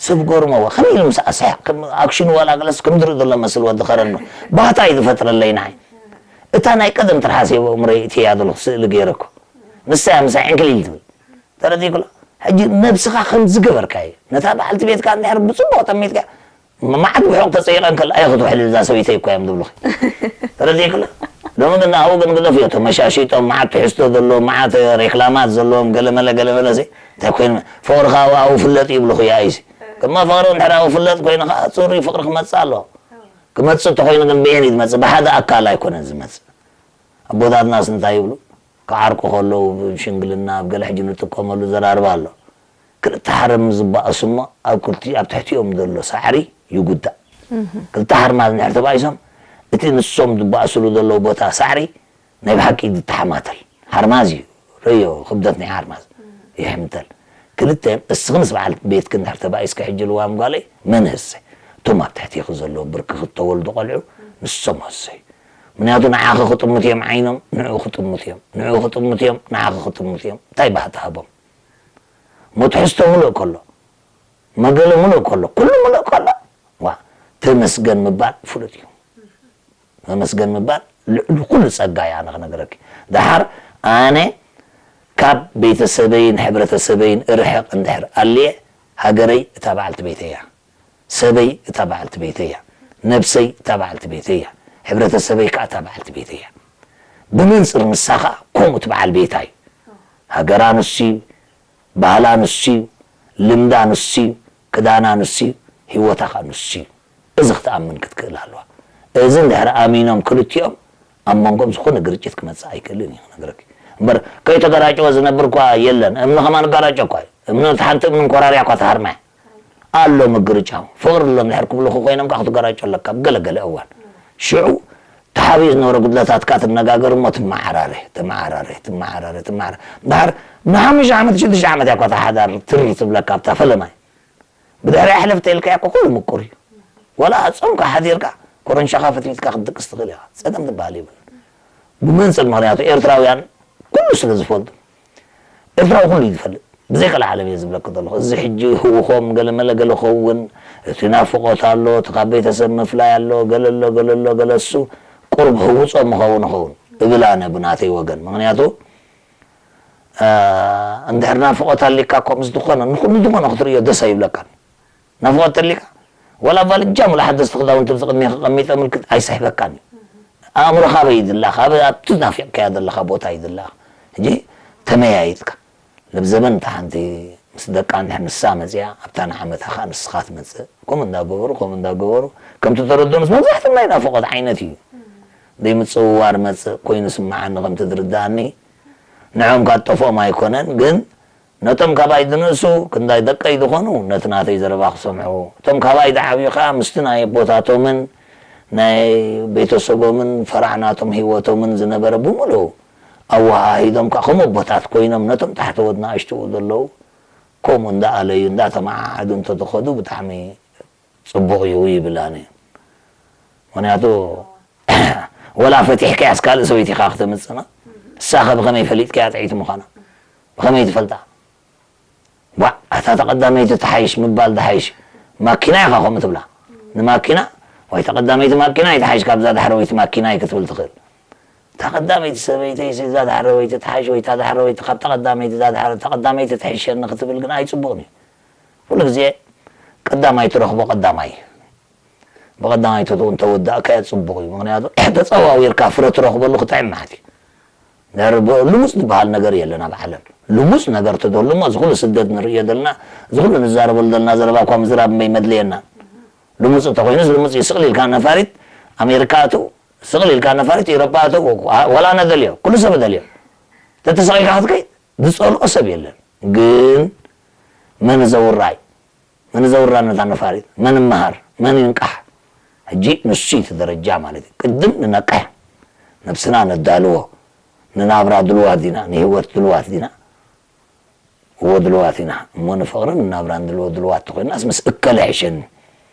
ሰብ ገርመዎ። ከመይ ኢሉ ምስ ኣሳሕ-፣ ከም ኣክሽኑ ዋላ ገለስ ከም ዝርኢ ዘሎ መስል ወዲ ኸረን ነው። ባህታ እዩ ዝፈጥረለይ ንዓይ። እታ ናይ ቀደም ትርሓስ የበ እምረይ እትያ ዘለኹ ስእሊ ገይረ እኮ። ንሳ እያ ምሳይ ዕንክሊል ትብል። ተረዲእኩላ? ሕጂ ነብስኻ ከም ዝገበርካዮ፣ ነታ በዓልቲ ቤትካ እንድሕር ብጽቡቕ ጠሚትካ፣ ም-፣ መዓት ብሑቕ ተጸይቐን ከላ፣ "ኣየ ክትውሕልል እዛ ሰበይተይ እኮ እዮም" ዝብሉኺ። ተረዲእኩላ? ሎሚ ግን ኣብኡ ግን ግደፍዮ፣ ተመሻሺጦም፣ መዓት ትሕዝቶ ዘለዎም፣ መዓት ሬክላማት ዘለዎም፣ ገለመለ፣ ገለመለ ሲ፣ እንታይ ኮይኑ፣ ፍቕርኻ ኣብኡ ፍለጥ ይብሉኺ፣ ኣይሲ። ከማ ፍቕሪ እንድሕር ኣብኡ ፍለጥ ኮይኑ ኸዓ፣ ጽሩይ ፍቕሪ ክመጽእ ኣለዎ። ክመጽእ እንተኾይኑ ግን ብኤን እዩ ዝመጽእ፣ ብሓደ ኣካል ኣይኮነን ዝመጽእ። ኣቦታትናስ እንታይ ይብሉ? ክዓርቁ ከለዉ፣ ሽምግልና ኣብ ገለ ሕጂ ንጥቀመሉ ዘራርባ ኣሎ። ክልተ ሓረም ዝበኣሱ እሞ፣ ኣብ ክልቲ-፣ ኣብ ትሕቲኦም ዘሎ ሳዕሪ ይጉዳእ። ክልተ ሓርማዝ እንድሕር ተባኢሶም፣ እቲ ንሶም ዝበኣስሉ ዘለዉ ቦታ ሳዕሪ ናይ ብሓቂ ይተሓማተል። ሓርማዝ እዩ፣ ርእዮ፣ ክብደት ናይ ሓርማዝ ይሕምተል። ክልተ፣ እስኺ ምስ በዓል ቤትኪ እንድሕር ተባኢስኪ፣ ሕጂ ልዋም ጓለይ፣ መን ህሰ? እቶም ኣብ ትሕቲኺ ዘለዉ ብርክኺ እተወልዱ ቆልዑ፣ ንሶም ህሰዩ። ምኽንያቱ ንዓኺ ክጥምቱ እዮም ዓይኖም፣ ንዕኡ ክጥምቱ እዮም፣ ንዕኡ ክጥምቱ እዮም፣ ንዓኺ ክጥምቱ እዮም። እንታይ ባህታ ሃቦም? እሞ ትሕዝቶ ምሉእ ከሎ፣ መገለ ምሉእ ከሎ፣ ኩሉ ምሉእ ከሎ፣ ዋ፣ ተመስገን ምባል ፍሉጥ እዩ። መመስገን ምባል ልዕሊ ኩሉ ጸጋ እዩ፣ ኣነ ክነግረኪ። ደሓር ኣነ ካብ ቤተሰበይን ሕብረተሰበይን እርሕቕ እንድሕር ኣልየ፣ ሃገረይ እታ በዓልቲ ቤተይ እያ። ሰበይ እታ በዓልቲ ቤተይ እያ። ነብሰይ እታ በዓልቲ ቤተይ እያ። ሕብረተሰበይ ከኣ እታ በዓልቲ ቤተይ እያ። ብመንጽር ንሳ ከኣ ከምኡ እቲ በዓል ቤታ እዩ። ሃገራ ንሱ እዩ፣ ባህላ ንሱ እዩ፣ ልምዳ ንሱ እዩ፣ ክዳና ንሱ እዩ፣ ህይወታ ከኣ ንሱ እዩ። እዚ ክትኣምን ክትክእል ኣለዋ። እዚ እንድሕር ኣሚኖም ክልቲኦም፣ ኣብ መንጎም ዝኾነ ግርጭት ክመጽእ ኣይክእልን እዩ ክነግረኪ። እምበር ከይተገራጨወ ዝነብር እኳ የለን። እምኒ ከማን ጋራጮ እኳ እዩ። እምኒ፣ ሓንቲ እምኒ እንኮራርያ እኳ ትሃርማ እያ። ኣሎ ምግርጫው። ፍቕሪ ኣሎ እንድሕር ክብሉኺ ኮይኖም ከኣ ክትገራጮ ኣለካ ኣብ ገለ ገለ እዋን። ሽዑ ተሓቢኡ ዝነበረ ጉድለታትካ ትነጋገር እሞ ትመዓራረ፣ ትመዓራረ፣ ትመዓራረ፣ ትመዓራረ። ድሓር ንሓሙሽተ ዓመት፣ ሽዱሽተ ዓመት እያ እኳ እታ ሓዳር ትር ትብለካ ኣብታ ፈለማይ። ብድሕሪኣ ሕልፍ ተኢልካያ እኮ ኩሉ ምቁር እዩ። ዋላ ጾምካ ሓዲርካ ኮረንሻኻ ፈትፊትካ ክትድቅስ ትኽእል ኢኻ። ጸገም ዝበሃል የብሉን። ብመንጽር ምኽንያቱ ኤርትራውያን ኩሉ ስለ ዝፈልጡ። ኤርትራዊ ኩሉ እዩ ዝፈልጥ። ብዘይ ቀልዓለም እየ ዝብለኪ ዘለኹ። እዚ ሕጂ ህውኾም ገለ መለ ገለ ክኸውን፣ እቲ ናፍቖት ኣሎ፣ እቲ ካብ ቤተሰብ ምፍላይ ኣሎ፣ ገለ ኣሎ፣ ገለ ኣሎ፣ ገለ እሱ ቁሩብ ህውጾም ምኸውን ይኸውን እብል ኣነ ብናተይ ወገን። ምኽንያቱ፣ እ፣ እንድሕር ናፍቖት ኣሊካ እኮ ምስ ዝኾነ፣ ንኹ-፣ ንዝኾነ ክትርእዮ ደስ ኣይብለካን። ናፍቖት ተሊካ፣ ወላ ቫልጃ ሙሉ ሓደስቲ ክዳውንቲ ብዚ ቅድሜ ከቐሚጠ ምልክት ኣይስሕበካን እዩ። ኣእምሮኻ ኣበይ እዩ ዝላኽ? ኣብ-፣ ኣብቲ ናፊቕካዮ ዘለኻ ቦታ እዩ ዝላኽ። ሕጂ ተመያይጥካ፣ ልብ ዘበን እታ ሓንቲ ምስ ደቃ እንድሕር ንሳ መጺኣ፣ ኣብታ ንዓመታ ኸኣ ንስኻ ትመጽእ። ከምኡ እንዳገበሩ፣ ከምኡ እንዳገበሩ፣ ከምቲ ተረድኦንስ መብዛሕትኦም ናይ ናፍቖት ዓይነት እዩ። ዘይምጽውዋር መጽእ ኮይኑ ስምዓኒ ከምቲ ዝርድኣኒ። ንዕኦም ካጠፍኦም ኣይኮነን፣ ግን ነቶም ካባይ ዝንእሱ ክንዳይ ደቀይ ዝኾኑ ነቲ ናተይ ዘረባ ክሰምዑ፣ እቶም ካባይ ዝዓብዩ ከኣ ምስቲ ናይ ኣቦታቶምን ናይ ቤተሰቦምን ፈራዕ ናቶም ህይወቶምን ዝነበረ ብምሉኡ ኣወሃሂዶም ከኣ ከም ኣቦታት ኮይኖም ነቶም ታሕተዎት ንኣሽትኡ ዘለዉ ከምኡ እንዳኣለዩ እንዳተመዓዓዱ እንተተኸዱ ብጣዕሚ ጽቡቕ እዩ ይብል ኣነ። ምኽንያቱ ወላ ፈቲሕካያስ ካልእ ሰበይቲ ኢኻ ክተምጽና፣ እሳኸ ብኸመይ ፈሊጥካያ ጥዕይቲ ምዃና? ብኸመይ ትፈልጣ? ዋእ፣ ኣታ ተቐዳመይቲ ትሓይሽ ምባል ዝሓይሽ ማኪና ኢኻ ከምኡ ትብላ። ንማኪና ወይ ተቐዳመይቲ ማኪና ይትሓይሽ ካብዛ ዳሕረወይቲ ማኪና እዩ ክትብል ትኽእል። እታ ቀዳመይቲ ሰበይተይሲ እዛ ዳሕረወይቲ ትሓይሽ ወይ እታ ዳሕረወይቲ ካብ ተቐዳመይቲ እዛ ዳሕረ ተቐዳመይቲ ትሕሸኒ ክትብል ግን ኣይጽቡቕን እዩ። ኩሉ ግዜ ቀዳማይ ትረኽቦ ቀዳማይ እዩ። ብቐዳማይ ተትውን ተወዳእካዮ ጽቡቕ እዩ። ምኽንያቱ ተጸዋዊርካ ፍረ ትረኽበሉ ክጥዕም ማለት እዩ። ድሕሪ ብ-፣ ልሙጽ ዝበሃል ነገር የለን ኣብ ዓለም። ልሙጽ ነገር ተትህሉ እሞ እዚ ኩሉ ስደት ንርእዮ ዘለና፣ እዚ ኩሉ ንዛረበሉ ዘለና ዘረባ እኳ ምዝራብ እምበይ መድልየና። ልሙጽ እንተኾይኑስ ልሙጽ እዩ። ስቕል ኢልካ ነፋሪት ኣሜሪካ ኣትው፣ ስቕል ኢልካ ነፋሪት ኤውሮጳ ኣትው፣ ወላ ነደልዮ፣ ኩሉ ሰብ ደልዮ። ተተሳቒልካ ክትከይድ ዝጸልኦ ሰብ የለን። ግን መን ዘውራይ? መን ዘውራ ነታ ነፋሪት? መን መሃር? መን ይንቃሕ? ሕጂ ንሱ እዩ እቲ ደረጃ ማለት እዩ። ቅድም ንነቅሕ፣ ነብስና ነዳልዎ፣ ንናብራ ድልዋት ዲና፣ ንህይወት ድልዋት ዲና? እዎ ድልዋት ኢና። እሞ ንፍቕርን ንናብራን ድልዎ ድልዋት ተኾይናስ ምስ እከለ ይሕሸኒ።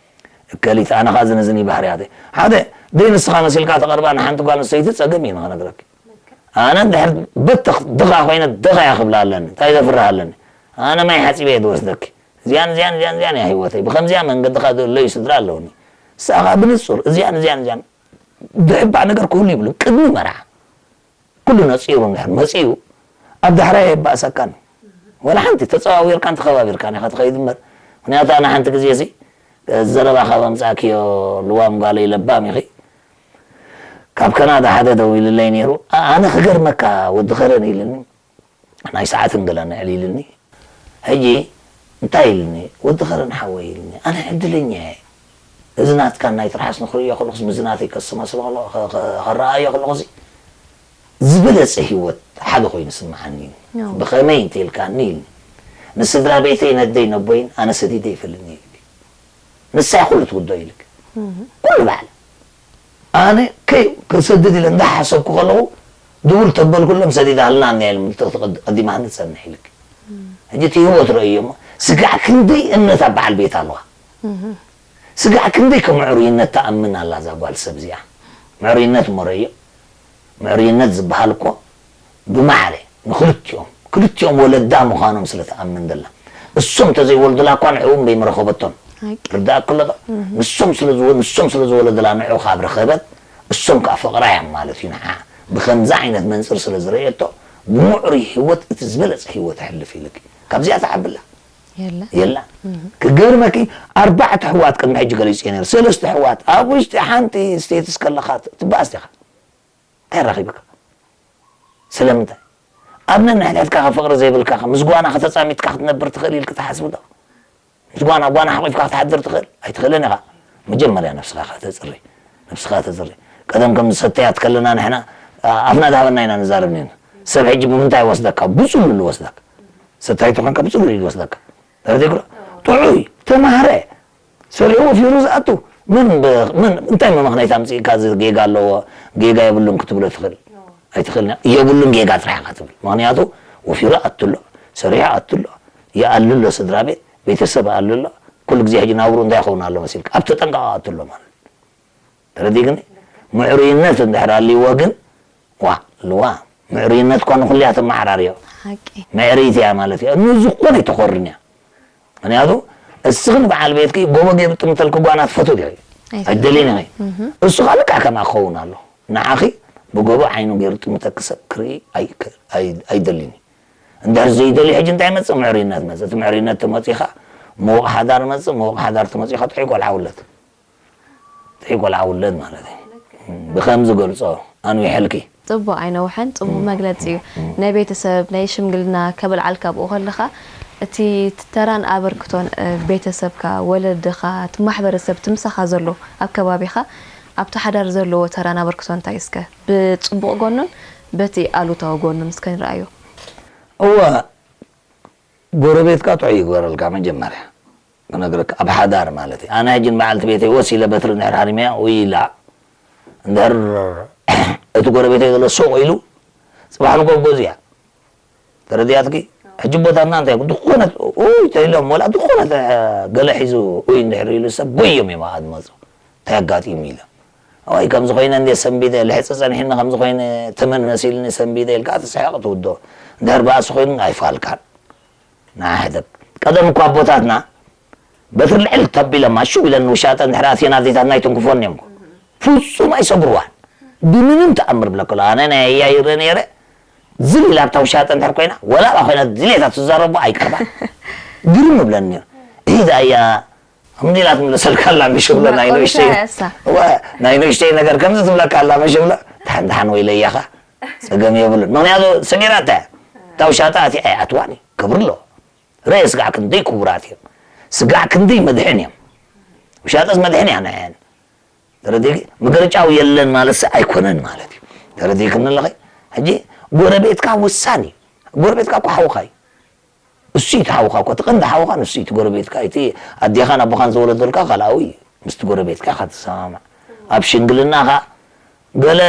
እከሊት ኣነ ኸኣ ዝንዝን እዩ ባህርያተይ። ሓደ ደይ ንስኻ መሲልካ ተቐርባ ንሓንቲ ጓል ኣንስተይቲ ጸገም እዩ ንኽነግረኪ። ኣነ እንድሕር በተኽ ድኻ ኮይነ ድኻ እያ ክብላ ኣለኒ። እንታይ ዘፍርህ ኣለኒ? ኣነ ማይ ሓጺበ እየ ዝወስደኪ። እዚኣን እዚኣን እዚኣን እዚኣን እያ ህይወተይ። ብኸምዚኣ መንገድኻ ዘለዩ ስድራ ኣለውኒ። ንስኻ ብንጹር እዚኣን እዚኣን እዚኣን ድሕባእ ነገር ክህሉ ይብሉ ቅድሚ መርዓ። ኩሉ ነጺሩ እንድሕር መጺኡ ኣብ ዳሕራይ የባእሰካን። ወላ ሓንቲ ተጸዋዊርካን ተኸባቢርካን ኢኻ ትኸይድ እምበር። ምኽንያቱ ኣነ ሓንቲ ግዜ እዚ ዘረባ ካብ ኣምጻእክዮ ልዋም ጓለይ ለባም ኢኺ። ካብ ከናዳ ሓደ ደው ኢሉለይ ነይሩ። "ኣ-፣ ኣነ ክገርመካ ወዲ ከረን" ኢልኒ። ናይ ሰዓትን ገለን ኣዕሊልኒ። ሕጂ እንታይ ኢልኒ? "ወዲ ከረን ሓወይ" ኢልኒ። ኣነ ዕድለኛ እየ። እዚ ናትካን ናይ ትርሓስ ንክርእዮ ከለኹስ፣ ምስዚ ናተይ ከሰማስሎ ከለኹ፣ ከ-፣ ከ-፣ ከረኣዮ ከለኹሲ፣ ዝበለጸ ህይወት ሓደ ኮይኑ ይስምዓኒ እዩ። ኖ። "ብኸመይ?" እንተኢልካኒ ኢልኒ። "ንስድራ ቤተይ፣ ነደይ፣ ነቦይን ኣነ ሰዲደ ይፈልጥኒ" ኢልኒ። ንሳ እያ ኩሉ ትውዶ ኢልክ። እህ። ኩሉ ባዕላ። ኣነ ከይ ክሰድድ ኢለ እንዳሓሰብኩ ከለኹ፣ ድውል ተበልኩሎም ሰዲዳ ኣልና እኒኣ ኢሎም ተቐድ-፣ ቀዲማኒ ትጸንሕ ኢልክ። እህ። ሕጂ እቲ ህይወት ረእዮ እሞ፣ ስጋዕ ክንደይ እምነት ኣብ በዓል ቤት ኣለዋ። እህ። ስጋዕ ክንደይ ከምዕሩይነት ትኣምን ኣላ እዛ ጓል ሰብ እዚኣ። ምዕሩይነት እሞ ረእዮ። ምዕሩይነት ዝበሃል እኮ ብማዕረ ንክልቲኦም፣ ክልቲኦም ወለዳ ምዃኖም ስለ ትኣምን ዘላ። እሶም እንተዘይወልዱላ እኳ ንዕኡ እምበይ ምረኸበቶም። ሓቂ። ርዳእኪ ኣሎ ዶ? እህ። ንሶም ስለ ዝወ-፣ ንሶም ስለ ዝወለዱላ ንዕኡ ካብ ረኸበት፣ እሶም ከኣ ፍቕራ እዮም ማለት እዩ ንዓ። ብኸምዚ ዓይነት መንጽር ስለ ዝረእየቶ፣ ብምዕሩይ ህይወት እቲ ዝበለጸ ህይወት ኣሕልፍ ኢልኪ። ካብዚኣ ትዓብላ? የላ። የላ። እህ። ክገርመኪ፣ ኣርባዕተ ኣሕዋት ቅድሚ ሕጂ ገሊጸ ነይረ። ሰለስተ ኣሕዋት፣ ኣብ ውሽጢ ሓንቲ ስቴትስ ከለኻ ትበኣስ ዲኻ? እንታይ ረኺብካ? ስለምንታይ? ኣብ ነንሕድሕድካ ፍቕሪ ዘይብልካ፣ ምስ ጓናኻ ተጻሚድካ ክትነብር ትኽእል ኢልካ ትሓስብ ዶ? ምስ ጓና፣ ጓና ሓቒፍካ ክትሓድር ትኽእል? ኣይትኽእልን ኢኻ። መጀመርያ ነብስኻ ኢኻ ተጽሪ። ነብስኻ ተጽሪ። ቀደም ከም ሰተያት ከለና ንሕና፣ ኣ-፣ ኣፍና ዝሃበና ኢና ንዛረብ ነርና። ሰብ ሕጂ ብምንታይ ይወስደካ? ብጽሉል ይወስደካ። ሰታይ ተኾንካ ብጽሉል እዩ ዝወስደካ። ተረዲእኩ ዶ? ጥዑይ፣ ተማህረ፣ ሰሪሑ ወፊሩ ዝኣቱ፣ ምን ብ-፣ ምን፣ እንታይ መመኽነይታ ኣምጺእካ፣ እዚ ጌጋ ኣለዎ፣ ጌጋ የብሉን ክትብሎ ትኽእል? ኣይትኽእልን። የብሉን ጌጋ ጥራሕ ኢኻ ትብል። ምኽንያቱ፣ ወፊሩ ኣቱ ኣሎ፣ ሰሪሑ ኣቱ ኣሎ፣ ይኣሉ ኣሎ ስድራ ቤት፣ ቤተሰብ ኣሉ ኣሎ። ኩሉ ግዜ ሕጂ ናብሩ እንታይ ይኸውን ኣሎ መሲልካ? ኣብ ተጠንቀቕ ኣቱ ኣሎ ማለት እዩ። ተረዲእክኒ? ምዕሩይነት እንድሕር ኣልይዎ ግን፣ ዋ፣ ልዋ፣ ምዕሩይነት እኳ ንኹሉ እያ ተመዓራርዮ። ሓቂ። ምዕርይቲ እያ ማለት እያ። ንዝኾነ ኣይተኾርን እያ። ምኽንያቱ፣ እስኺ ንበዓል ቤትኪ ጎቦ ገይሩ ጥምተልኪ ጓና ትፈትው ዲኺ? ኣይትፈትው። ኣይትደልይን ኢኺ። እህ። እሱ ኸኣ ልክዕ ከምኣ ክኸውን ኣሎ። ንዓኺ ብጎቦ ዓይኑ ገይሩ ጥምተኪ ሰብ ክርኢ ኣይ-፣ ኣይ-፣ ኣይደልን እዩ። እንድሕር ዘይደልዩ ሕጂ እንታይ መጽእ? ምዕሩይነት መጽእ። እቲ ምዕሩይነት ተመጺኡ ኸኣ ምዉቕ ሓዳር መጽእ። ምዉቕ ሓዳር ተመጺኡ ኸኣ ጥዑይ ቆልዓ ውለድ። ጥዑይ ቆልዓ ውለድ ማለት እዩ። ብኸምዚ ገልጾ ኣንዊሐልኪ። ጽቡቕ ኣይነውሐን፣ ጽቡቕ እም። መግለጺ እዩ። እም። ናይ ቤተሰብ ናይ ሽምግልና ከበልዓልካ ኣብኡ ከለኻ፣ እቲ ተራን ኣበርክቶን፣ እ፣ ቤተሰብካ፣ ወለድኻ፣ እቲ ማሕበረሰብ፣ እቲ ምሳኻ ዘሎ ኣብ ከባቢኻ፣ ኣብቲ ሓዳር ዘለዎ ተራን ኣበርክቶን እንታይ እስከ? ብጽቡቕ ጎኑን በቲ ኣሉታዊ ጎኑን እስከ ንርኣዮ። እወ፣ ጎረቤትካ ጥዑይ ይግበረልካ። መጀመርያ ክነግረካ፣ ኣብ ሓዳር ማለት እዩ። ኣነ ሕጂ ንበዓልቲ ቤተይ ወሲለ በትሪ እንድሕር ሃሪመያ ወይ ኢላ፣ እንድሕር እቲ ጎረቤተይ ዘሎ ሱቕ ኢሉ፣ ጽባሕ ንጎ ገዙ እያ። ተረዲኣትኪ? ሕጂ ቦታትና እንታይ ይኹን፣ ዝኾነት ኡይ ተኢሎም፣ ወላ ዝኾነት፣ እ፣ ገለ ሒዙ ኡይ እንድሕር ኢሉ ሰብ ጎዮም እዮም ኣድመፁ። እንታይ ኣጋጢሙ ኢለ። ወይ ከምዚ ኮይነ እንዴ ሰንቢደ፣ ልሕፂ ጸኒሕኒ ከምዚ ኮይነ ተመን መሲልኒ ሰንቢደ ኢልካ ትስሕቕ ትውዶ። እንድሕር ባእሲ ኮይኑ ኣይፋልካን። ንዓ ሕደግ። ቀደም እኮ ኣቦታትና በትሪ ልዕል ተቢሎም ኣሽው ኢለን ንውሻጠ እንድሕር ኣትየን ኣዴታትና ኣይትንክፎን እዮም እኮ። ፍጹም ኣይሰብርዋን። ብምንም ተኣምር ብለክሎ። ኣነ ናይ ኣያይረ ነይረ፣ ዝል ኢላ ኣብታ ውሻጠ እንድሕር ኮይና፣ ወላ እባ ኮይና ድሌታ ትዛረቦ ኣይቀርባን። ግርም እብለኒ ነይሩ። ኢዳ እያ፣ ከምዚ ኢላ ትምለሰልካ ኣላ፣ ምሽ ብሎ ናይ ንእሽተይ፣ እዋ፣ ናይ ንእሽተይ ነገር ከምዚ ትብለካ ኣላ፣ ምሽ ብሎ፣ ደሓን ደሓን ወይለያኻ፣ ጸገም የብሉን። ምኽንያቱ ሰሚራ እንታይ እያ? እታ ውሻጠ ኣትያ ኣይኣትዋን እዩ። ክብሪ ኣለዎ። ርእ ስጋዕ ክንደይ ክቡራት እዮም። ስጋዕ ክንደይ መድሕን እዮም። ውሻጠስ መድሕን እያ ንዐን። ተረዲእኪ? ምግርጫው የለን ማለት ሰ ኣይኮነን ማለት እዩ። ተረዲእክኒ ኣለኺ? ሕጂ ጎረቤትካ ወሳኒ እዩ። ጎረቤትካ እኮ ሓውኻ እዩ። እሱ እዩ እቲ ሓውኻ እኮ፣ እቲ ቀንዲ ሓውኻ ንሱ እዩ፣ እቲ ጎረቤትካ እዩ። እቲ ኣዴኻን ኣቦኻን ዝወለደልካ ካልኣዊ እዩ። ምስቲ ጎረቤትካ ኢኻ ትሰማማዕ። ኣብ ሽንግልናኻ ገለ፣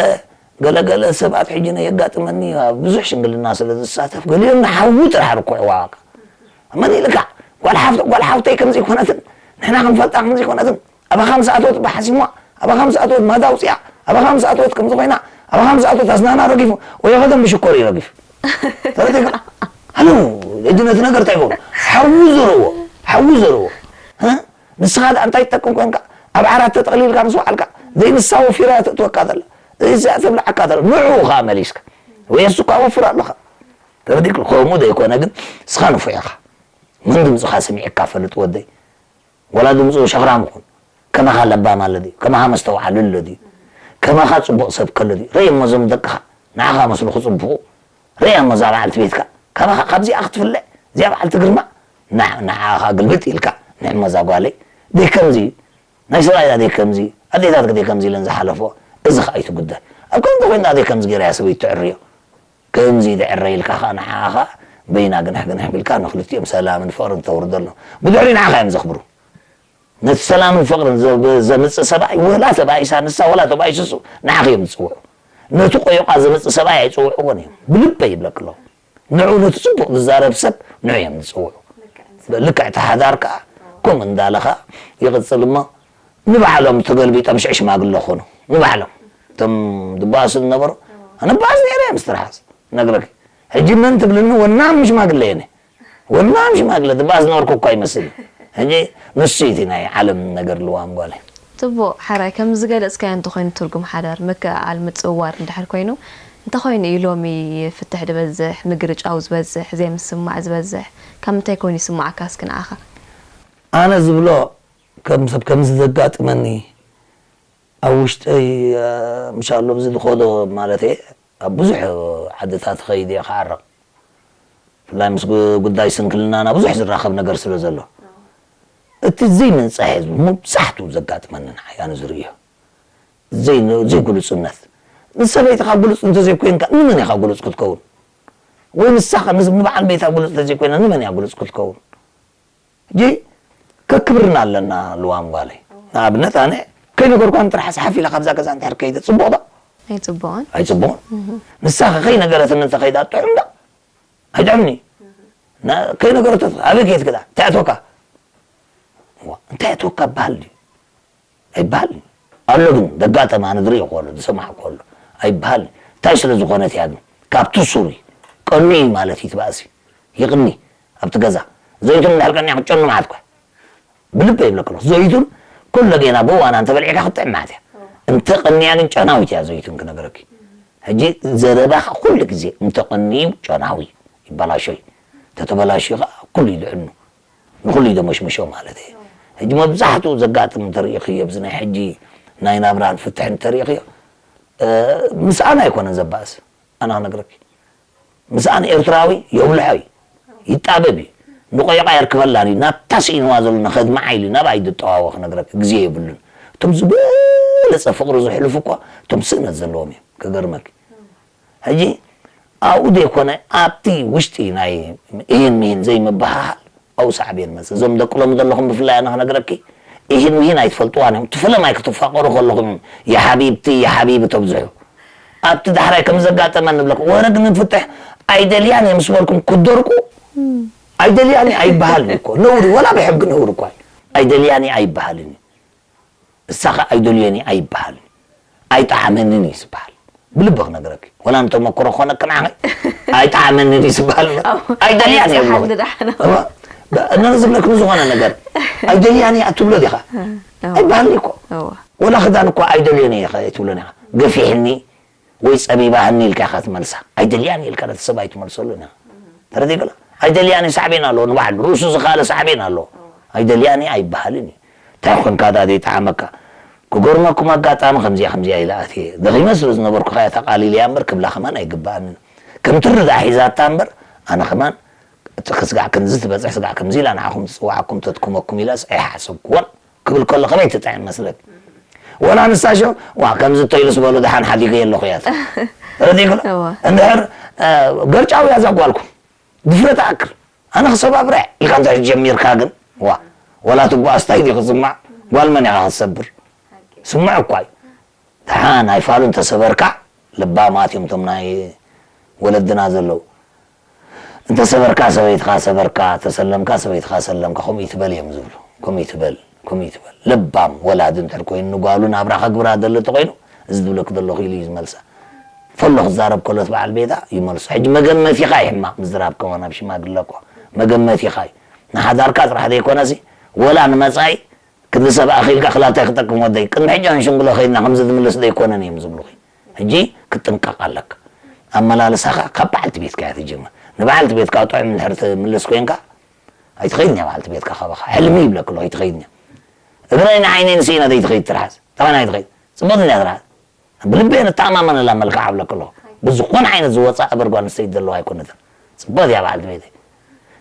ገለ፣ ገለ ሰባት ሕጂ ናይ የጋጥመኒ፣ ኣብ ብዙሕ ሽንግልና ስለ ዝሳተፍ፣ ገሊኦም ንሓዊ ጥራሕ ርኩዕዋ በቃ። መን ኢልካ? ጓል ሓፍቶ-፣ ጓል ሓፍተይ ከምዚ ኣይኮነትን፣ ንሕና ክንፈልጣ ከምዚ ኣይኮነትን፣ ኣባኻ ምስ ኣተወት እባ ሓሲምዋ፣ ኣባኻ ምስ ኣተወት ማዳ ኣውፅኣ፣ ኣባኻ ምስ ኣተወት ከምዚ ኮይና፣ ኣባኻ ምስ ኣተወት ኣስናና ረጊፉ፣ ወይ ኸደም ብሽኮር እዩ ረጊፉ። ተረዲእካ? ሃሎ፣ ሕጂ ነቲ ነገር እንታይ ይገብሮ? ሓዊ ዘረዎ፣ ሓዊ ዘረዎ። እ? ንስኻ ደኣ እንታይ ትጠቅም ኮንካ? ኣብ ዓራት ተጠቕሊልካ ምስ ወዓልካ፣ ዘይንሳ ወፊራ እያ ተእትወካ ዘላ። እዚኣ ተብልዓካ ዘላ። ንዕኡ ኸኣ መሊስካ። ወይ እሱ እኳ ወፍር ኣለኻ። ተረዲእካ? ከምኡ ዘይኮነ ግን፣ ንስኻ ንፉዕ ኢኻ። መን ድምፅኻ ሰሚዕካ ፈልጥ ወደይ? ወላ ድምፁ ሸኽራም ይኹን፣ ከማኻ ለባም ኣሎ ድዩ? ከማኻ መስተውዓሊ ኣሎ ድዩ? ከማኻ ፅቡቕ ሰብ ከሎ ድዩ? ረእየሞ እዞም ደቅኻ፣ ንዓኻ መስሉ ክፅብቑ። ረእያሞ እዛ በዓልቲ ቤትካ፣ ከማኻ ካብዚኣ ክትፍለ፣ እዚኣ በዓልቲ ግርማ፣ ንዓ-፣ ንዓኻ ግልብጥ ኢልካ፣ ንዕሞ እዛ ጓለይ፣ ደይ ከምዚ፣ ናይ ሰብኣያ ደይ ከምዚ፣ ኣዴታትክ ደይ ከምዚ ኢለን ዝሓለፎ፣ እዚ ኸኣ ኣይትጉዳይ። ኣብ ከምዚ ኮይንካ ደይ ከምዚ ገይራ እያ ሰበይቱ ትዕርዮ። ከምዚ ይድዕረ ኢልካ ኸኣ ንዓኻ በይና ግንሕ ግንሕ ቢልካ ንኽልቲኦም ሰላምን ፍቕርን ተውርደሎም። ብድሕሪ ንዓኻ እዮም ዘኽብሩ። ነቲ ሰላምን ፍቕርን ዘ-፣ ዘምጽእ ሰብኣይ ወላ ተባኢሳ ንሳ ወላ ተባኢሱ እሱ ንዓኺ እዮም ዝጽውዑ። ነቲ ቆዮቓ ዘምጽእ ሰብኣይ ኣይጽውዕዎን እዮም። ብልበይ ይብለኪ ኣለኹ። ንዑ ነቲ ጽቡቕ ዝዛረብ ሰብ ንዑ እዮም ዝጽውዑ። ልክዕ እቲ ሓዳር ከኣ ከምኡ እንዳለ ኸኣ ይቕጽል እሞ ንባዕሎም ተገልቢጦም ሽዕ ሽማግለ ኾኑ። ንባዕሎም። እቶም ድባእሱ ዝነበሩ፣ ኣነ ባእስ ነይረ እየ ምስ ትርሓስ። ነግረኪ። ሕጂ መን ትብልኒ ወናም ሽማግለ እየ። ወናም ሽማግለ ድባእስ ዝነበርኩ እኳ ይመስል። ሕጂ ንሱ እዩ እቲ ናይ ዓለም ነገር ልዋም ጓለይ። ጽቡቕ፣ ሓራይ ከም ዝገለጽካዮ እንተኾይኑ ትርጉም ሓዳር ምክእኣል ምጽውዋር እንድሕር ኮይኑ፣ እንተኾይኑ እዩ ሎሚ ፍትሕ ዝበዝሕ፣ ምግርጫው ዝበዝሕ፣ ዘይምስምማዕ ዝበዝሕ፣ ካብ ምንታይ ኮይኑ ይስምዓካ እስኪ ንዓኻ? ኣነ ዝብሎ ከም ሰብ ከምዚ ዘጋጥመኒ ኣብ ውሽጠይ፣ እ፣ ምሻሎ ኣብዚ ዝኸዶ ማለት እየ፣ ኣብ ብዙሕ ዓድታት ኸይድ እየ ክዓረቕ። ብፍላይ ምስ ጉ-፣ ጉዳይ ስንክልናና ብዙሕ ዝራኸብ ነገር ስለ ዘሎ። እቲ ዘይምንጻህ ህዝቢ መብዛሕትኡ ዘጋጥመኒ ንዓይ ኣነ ዝርእዮ። ዘይ-፣ ዘይግሉጽነት። ንሰበይትኻ ግሉጽ እንተዘይኮይንካ ንመን ኢኻ ግሉጽ ክትከውን? ወይ ንሳኻ ንስ-፣ ንበዓል ቤታ ግሉጽ እንተዘይኮይና ንመን እያ ግሉጽ ክትከውን? ሕጂ ከክብርና ኣለና ልዋም ጓለይ። ንኣብነት ኣነ ከይነገርኳ ጥራሕ ሓፍ ኢላ ካብዛ ገዛ እንድሕር ከይደ ጽቡቕ ዶ? ኣይጽቡቕን። ኣይጽቡቕን። ንሳ ከ ከይነገረትኒ እንተ ከይዳ ጥዑም ዶ? ኣይጥዕምኒ። ና-፣ ከይነገረቶ ኣበይ ከይትክዳ? እንታይ ኣትወካ? ዋ፣ እንታይ ኣትወካ በሃል ድዩ? ኣይበሃልን። ኣሎ ግን ዘጋጠመ ኣነ ዝርእዮ ከሎ፣ ዝሰማዕ ከሎ ኣይበሃልን። እንታይ ስለ ዝኾነት እያ ግን? ካብቲ ሱር እዩ። ቀኑ እዩ ማለት እዩ እቲ ባእሲ። ይቕኒ ኣብቲ ገዛ። ዘይቱን እንድሕር ቀኒያ ክትጨኑ መዓት እኳ። ብልበ ይብለካ ኣለኹ። ዘይቱን ኩሎ ጌና ብእዋና እንተበሊዕካ ክትጥዕም መዓት እያ። እንተ ቀኒያ ግን ጨናዊት እያ ዘይቱን ክነግረኪ። ሕጂ ዘረባኻ ኩሉ ግዜ እንተ ቀንዩ ጨናዊ ይበላሾ እዩ። እንተ ተበላሽዩ ኸዓ ኩሉ ይድዕኑ። ንኹሉ ይደመሽምሾ ማለት እዩ። ሕጂ መብዛሕትኡ ዘጋጥም እንተሪኢኽዮ፣ ኣብዚ ናይ ሕጂ ናይ ናብራን ፍትሕን እንተሪኢኽዮ፣ እ፣ ምስኣን ኣይኮነን ዘባእስ። ኣነ ክነግረኪ። ምስኣን ኤርትራዊ የብልሖ እዩ። ይጣበብ እዩ። ንቆይቋ የርክበላን እዩ። ናብታ ስኢንዋ ዘሎ ንኸድምዓ ኢሉ ናብኣ እዩ ዝጠዋወ ክነግረኪ። ግዜ የብሉን። እቶም ዝበለጸ ፍቕሪ ዘሕልፉ እኳ እቶም ስእነት ዘለዎም እዮም። ክገርመኪ። ሕጂ ኣብኡ ዘይኮነ ኣብቲ ውሽጢ ናይ ኢሂን ሚሂን ዘይምብህሃል ኣብኡ ሳዕቤን መጽእ። እዞም ደቂ ሎሚ ዘለኹም ብፍላይ ኣነ ክነግረኪ፣ ኢሂን ሚሂን ኣይትፈልጥዋን እዮም። እቲ ፈለማይ ክትፋቐሩ ከለኹም እዮም የሓቢብቲ የሓቢቢ ተብዝሑ። ኣብቲ ዳሕራይ ከም ዘጋጠመ ንብለኩም ወረ ግን ፍትሕ ኣይደልያን እየ ምስ በልኩም ክትደርቁ ኣይደልያን እየ ኣይበሃልን እኮ ነውሪ ወላ ብሕጊ ነውሪ እኳ እዩ ኣይደልያን እየ ኣይበሃልን እዩ። እሳኸ ኣይደልዮን እየ ኣይበሃልን። ኣይጠዓመንን እዩ ዝበሃል። ብልቢ ክነግረኪ ወላ ንተመክሮ ክኾነክን ዓኸ ኣይጠዓመንን እዩ ዝበሃል። ኣይደልያን እየ ብሎ እነ ዝብለክ ንዝኾነ ነገር ኣይደልያን እየ ኣትብሎ ዲኻ ኣይበሃልን እኮ። ወላ ክዳን እኮ ኣይደልዮን እየ ትብሎ ዲኻ ገፊሕኒ ወይ ጸቢባህኒ ኢልካ ኢኻ ትመልሳ። ኣይደልያን ኢልካ ነቲ ሰብ ኣይትመልሰሉን ኢኻ። ተረዲእክላ? ኣይደልያን እዩ ሳዕቤን ኣለዎ ንባዕሉ ርእሱ ዝኻለ ሳዕቤን ኣለዎ። ኣይደልያን እዩ ኣይበሃልን እዩ። እንታይ ኮንካ ደኣ ዘይጠዓመካ? ክገርመኩም ኣጋጣሚ ከምዚኣ ከምዚኣ ኢለ ኣትየ ደኺመ ስለ ዝነበርኩ ከኣ ተቓሊለያ እምበር ክብላ ከማን ኣይግብኣንን። ከም ትርዳእ ሒዛታ እምበር ኣነ ከማን እቲ ክስጋዕ ክንዚ ትበጽሕ ስጋዕ ከምዚ ኢላ ንዓኹም ትጽውዓኩም ተትኩመኩም ኢለስ ኣይሓሰብኩዎን። ክብል ከሎ ከመይ ትጥዕም መስለኪ? ወላ ንሳ ሸው ዋ ከምዚ ተይሉ ዝበሎ ደሓን ሓዲገ ኣለኹ እያ ተረዲእክሎ። እንድሕር ገርጫው እያ እዛ ጓልኩም ድፍረት ኣክል ኣነ ክሰባብራ እያ ኢልካ እንተ ጀሚርካ ግን ዋ ወላ ትጓስ ታይ ዲ ክስማዕ ጓል መን ኢኻ ክትሰብር ስምዕ እኳ እዩ። ደሓን ኣይፋሉን ተሰበርካ ልባማት እዮም እቶም ናይ ወለድና ዘለዉ። እንተሰበርካ ሰበይትኻ ሰበርካ፣ ተሰለምካ ሰበይትኻ ሰለምካ፣ ከምኡ ይትበል እዮም ዝብሉ። ከምኡ ይትበል፣ ከምኡ ይትበል። ለባም ወላዲ እንድሕር ኮይኑ ንጓሉ ናብራ ከግብራ ደሊ እንተኾይኑ፣ እዚ ዝብለኪ ዘለኹ ኢሉ እዩ ዝመልሳ። ፈሎ ክዛረብ ከሎ እቲ በዓል ቤታ ይመልሶ። ሕጂ መገመቲኻ እዩ ሕማቕ ምዝራብ ከማን ኣብ ሽማግለ እኮ መገመቲኻ እዩ። ንሓዳርካ ጥራሕ ዘይኮነሲ ወላ ንመጻኢ ክንዲ ሰብ ኣኺልካ ክላታይ ክጠቅም ወደይ ቅድሚ ሕጂ ኣንሽንጉሎ ከይድና ከምዚ ዝምልስ ዘይኮነን እዮም ዝብሉኺ። ሕጂ ክትጥንቀቕ ኣለካ። ኣመላልሳኻ ካብ በዓልቲ ቤትካ እያ ትጅምር። ንበዓልቲ ቤትካ ጥዑም እንድሕር ትምልስ ኮይንካ ኣይትኸይድን እያ በዓልቲ ቤትካ ካባኻ። ሕልሚ ይብለኪ ኣለኹ ኣይትኸይድን እያ። እግረይ ንዓይነይ ንስኢነ ዘይትኸይድ ትርሓስ። ተመን ኣይትኸይድ። ጽቡቕ ድንያ ትርሓስ። ብልበይ ንተኣማመነላ መልክዓ እብለኪ ኣለኹ። ብዝኾነ ዓይነት ዝወጻእ እበር ጓል ኣንስተይቲ ዘለዋ ኣይኮነትን። ጽቡቕ እያ በዓልቲ ቤተይ።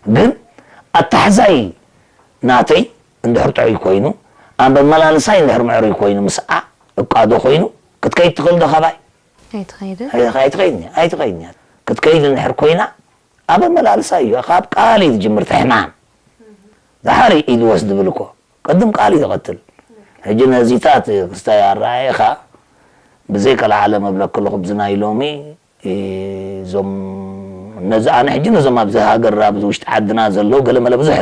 ግን ኣተሓሕዛይ ናተይ እንድሕር ጥዑይ ኮይኑ፣ ኣመላልሳይ እንድሕር ምዕሩይ ኮይኑ፣ ምስኣ እቃዶ ኮይኑ፣ ክትከይድ ትኽእል ዶ ካባይ? ኣይትኸይድን። ኣይ-፣ ኣይትኸይድን እያ፣ ኣይትኸይድን እያ። ክትከይድ እንድሕር ኮይና፣ ኣብ ኣመላልሳ እዩ። ካብ ቃል እዩ ዝጅምር እቲ ሕማም። ድሓር ኢድ ወስ ዝብል እኮ። ቅድም ቃል እዩ ዝቐትል። ሕጂ ነዚታት ክስታይ ኣረኣየኻ፣ ብዘይ ቀልዓለም እብለኪ ኣለኹ፣ ብዚ ናይ ሎሚ፣ እ፣ እዞም፣ ነዚ ኣነ ሕጂ ነዞም ኣብዚ ሃገር፣ ኣብዚ ውሽጢ ዓድና ዘለዉ ገለመለ ብዙሕ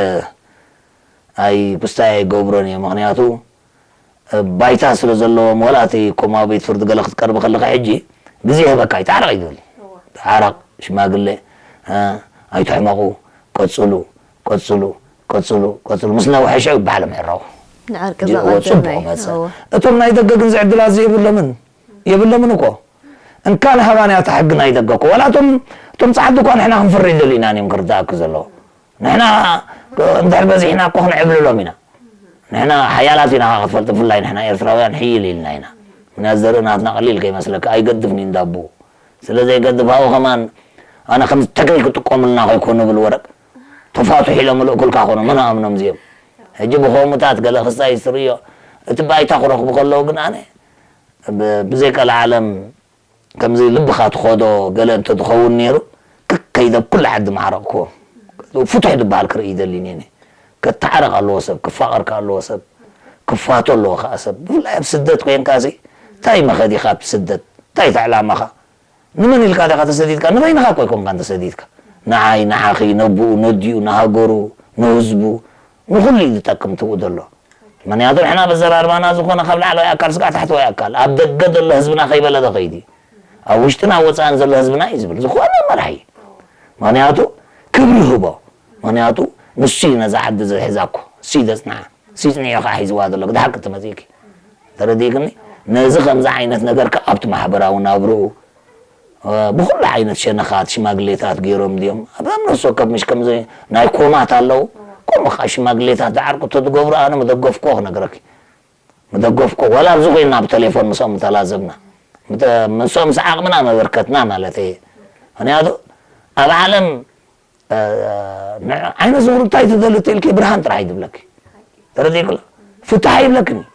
ኣይ-፣ ክስታይ ኣይገብሮን እየ። ምኽንያቱ፣ ባይታ ስለ ዘለዎም፣ ወላ እቲ ኮማዊ ቤት ፍርዲ ገለ ክትቀርቢ ከለኺ ሕጂ ግዜ ይህበካ እዩ። ተዓረቕ እዩ ዝብል። እወ። ተዓረቕ፣ ሽማግለ፣ እ፣ ኣይትሕመቑ፣ ቀጽሉ፣ ቀጽሉ፣ ቀጽሉ፣ ቀጽሉ። ምስ ነውሐ ሽዑ ይበሃል ምዕራው። ንዕርቂ ሕጂ እወ፣ ዘቐደመ ጽቡቕ እዩ። መጸ። እወ። እቶም ናይ ደገ ግን እዚ ዕድላት ዘይብሎምን፣ የብሎምን እኮ። እንካን ሃባን እያ እታ ሕጊ ናይ ደገ እኮ። ዋላ እቶም፣ እቶም ጸዓዱ እኳ ንሕና ክንፈርድ ደሊና እዮም ክርዳእኩ ዘለዎ። ንሕና እንድሕር በዚሕና እኮ ክንዕብልሎም ኢና። ንሕና ሓያላት ኢና፣ ክትፈልጥ፣ ብፍላይ ንሕና ኤርትራውያን ሕይል ኢልና ኢና። ምኽንያቱ ዘርኢ ናትና ቀሊል ከይመስለካ፣ ኣይገድፍን እዩ እንዳቦኡ። ስለ ዘይገድፍ፣ ኣብኡ ከማን ኣነ ከምዚ ተክኒክ ክጥቀሙልና ከይኮኑ ብል ወረቅ ተፋትሑ ኢሎም ምልእኩልካ ኮኑ፣ መን ኣምኖም እዚኦም? ሕጂ ብኸምኡታት ገለ ክስታይ ዝትርእዮ፣ እቲ ባይታ ክረኽቡ ከለዉ ግን ኣነ ብ-፣ ብዘይ ቀልዓለም ከምዚ ልብኻ ትኸዶ ገለ እንተትኸውን ነይሩ፣ ከከይደ ኣብ ኩሉ ዓዲ ምዓረቕክዎ። ፍቱሕ ዝበሃል ክርኢ ይደሊ ነይነ። ከተዓረቕ ኣለዎ ሰብ፣ ክፋቐርካ ኣለዎ ሰብ፣ ክፋቶ ኣለዎ ከኣ ሰብ። ብፍላይ ኣብ ስደት ኮይንካሲ፣ እንታይ መኸዲኻ ኣብ ስደት? እንታይ እቲ ዕላማኻ? ንመን ኢልካ ዲኻ ተሰዲድካ? ንበይንኻ እኮ ኣይኮንካን ተሰዲድካ። ንዓይ፣ ንዓኺ፣ ነቦኡ፣ ነዲኡ፣ ንሃገሩ፣ ንህዝቡ፣ ንኹሉ እዩ ዝጠቅም ትብኡ ዘሎ። ምኽንያቱ ንሕና በዘራርባና ዝኾነ ካብ ላዕለዋይ ኣካል ስጋዕ ታሕተዋይ ኣካል፣ ኣብ ደገ ዘሎ ህዝብና ከይበለ ዶ ከይዱ እዩ? ኣብ ውሽጥን ኣብ ወጻእን ዘሎ ህዝብና እዩ ዝብል ዝኾነ መራሒ። ምኽንያቱ ክብሪ ይህቦ። ምኽንያቱ ንሱ እዩ ነዛ ዓዲ ዝሕዛ እኮ። ንሱ እዩ ዘጽንዓ። ንሱ እዩ ጽኒዑ ከኣ ሒዝዋ ዘሎ። ብሓቂ ተመጺእኪ። ተረዲእክኒ? ነዚ ከምዚ ዓይነት ነገር ከኣ ኣብቲ ማሕበራዊ ናብርኡ እ፣ ብኹሉ ዓይነት ሸነኻት ሽማግሌታት ገይሮም ድዮም? ኣብ ነፍሲ ወከፍ ምሽ ከምዚ ናይ ኮማት ኣለዉ። ከምኡ ከዓ ሽማግሌታት ዝዓርቁ ተትገብሩ ኣነ ምደገፍኩዎ ክነግረኪ። ምደገፍኩዎ። ዋላ ኣብዚ ኮይንና ብተሌፎን ምስኦም ምተላዘብና። ምተ-፣ ምስኦም ምስ ዓቕምና መበርከትና ማለት እየ። ምኽንያቱ ኣብ ዓለም፣ እ፣ ን-፣ ዓይነ ስውር እንታይ ትደሊ ተኢልኪ ብርሃን ጥራሕ እዩ ዝብለኪ። ተረዲእክሎ? ፍትሕ ኣይብለክን እዩ።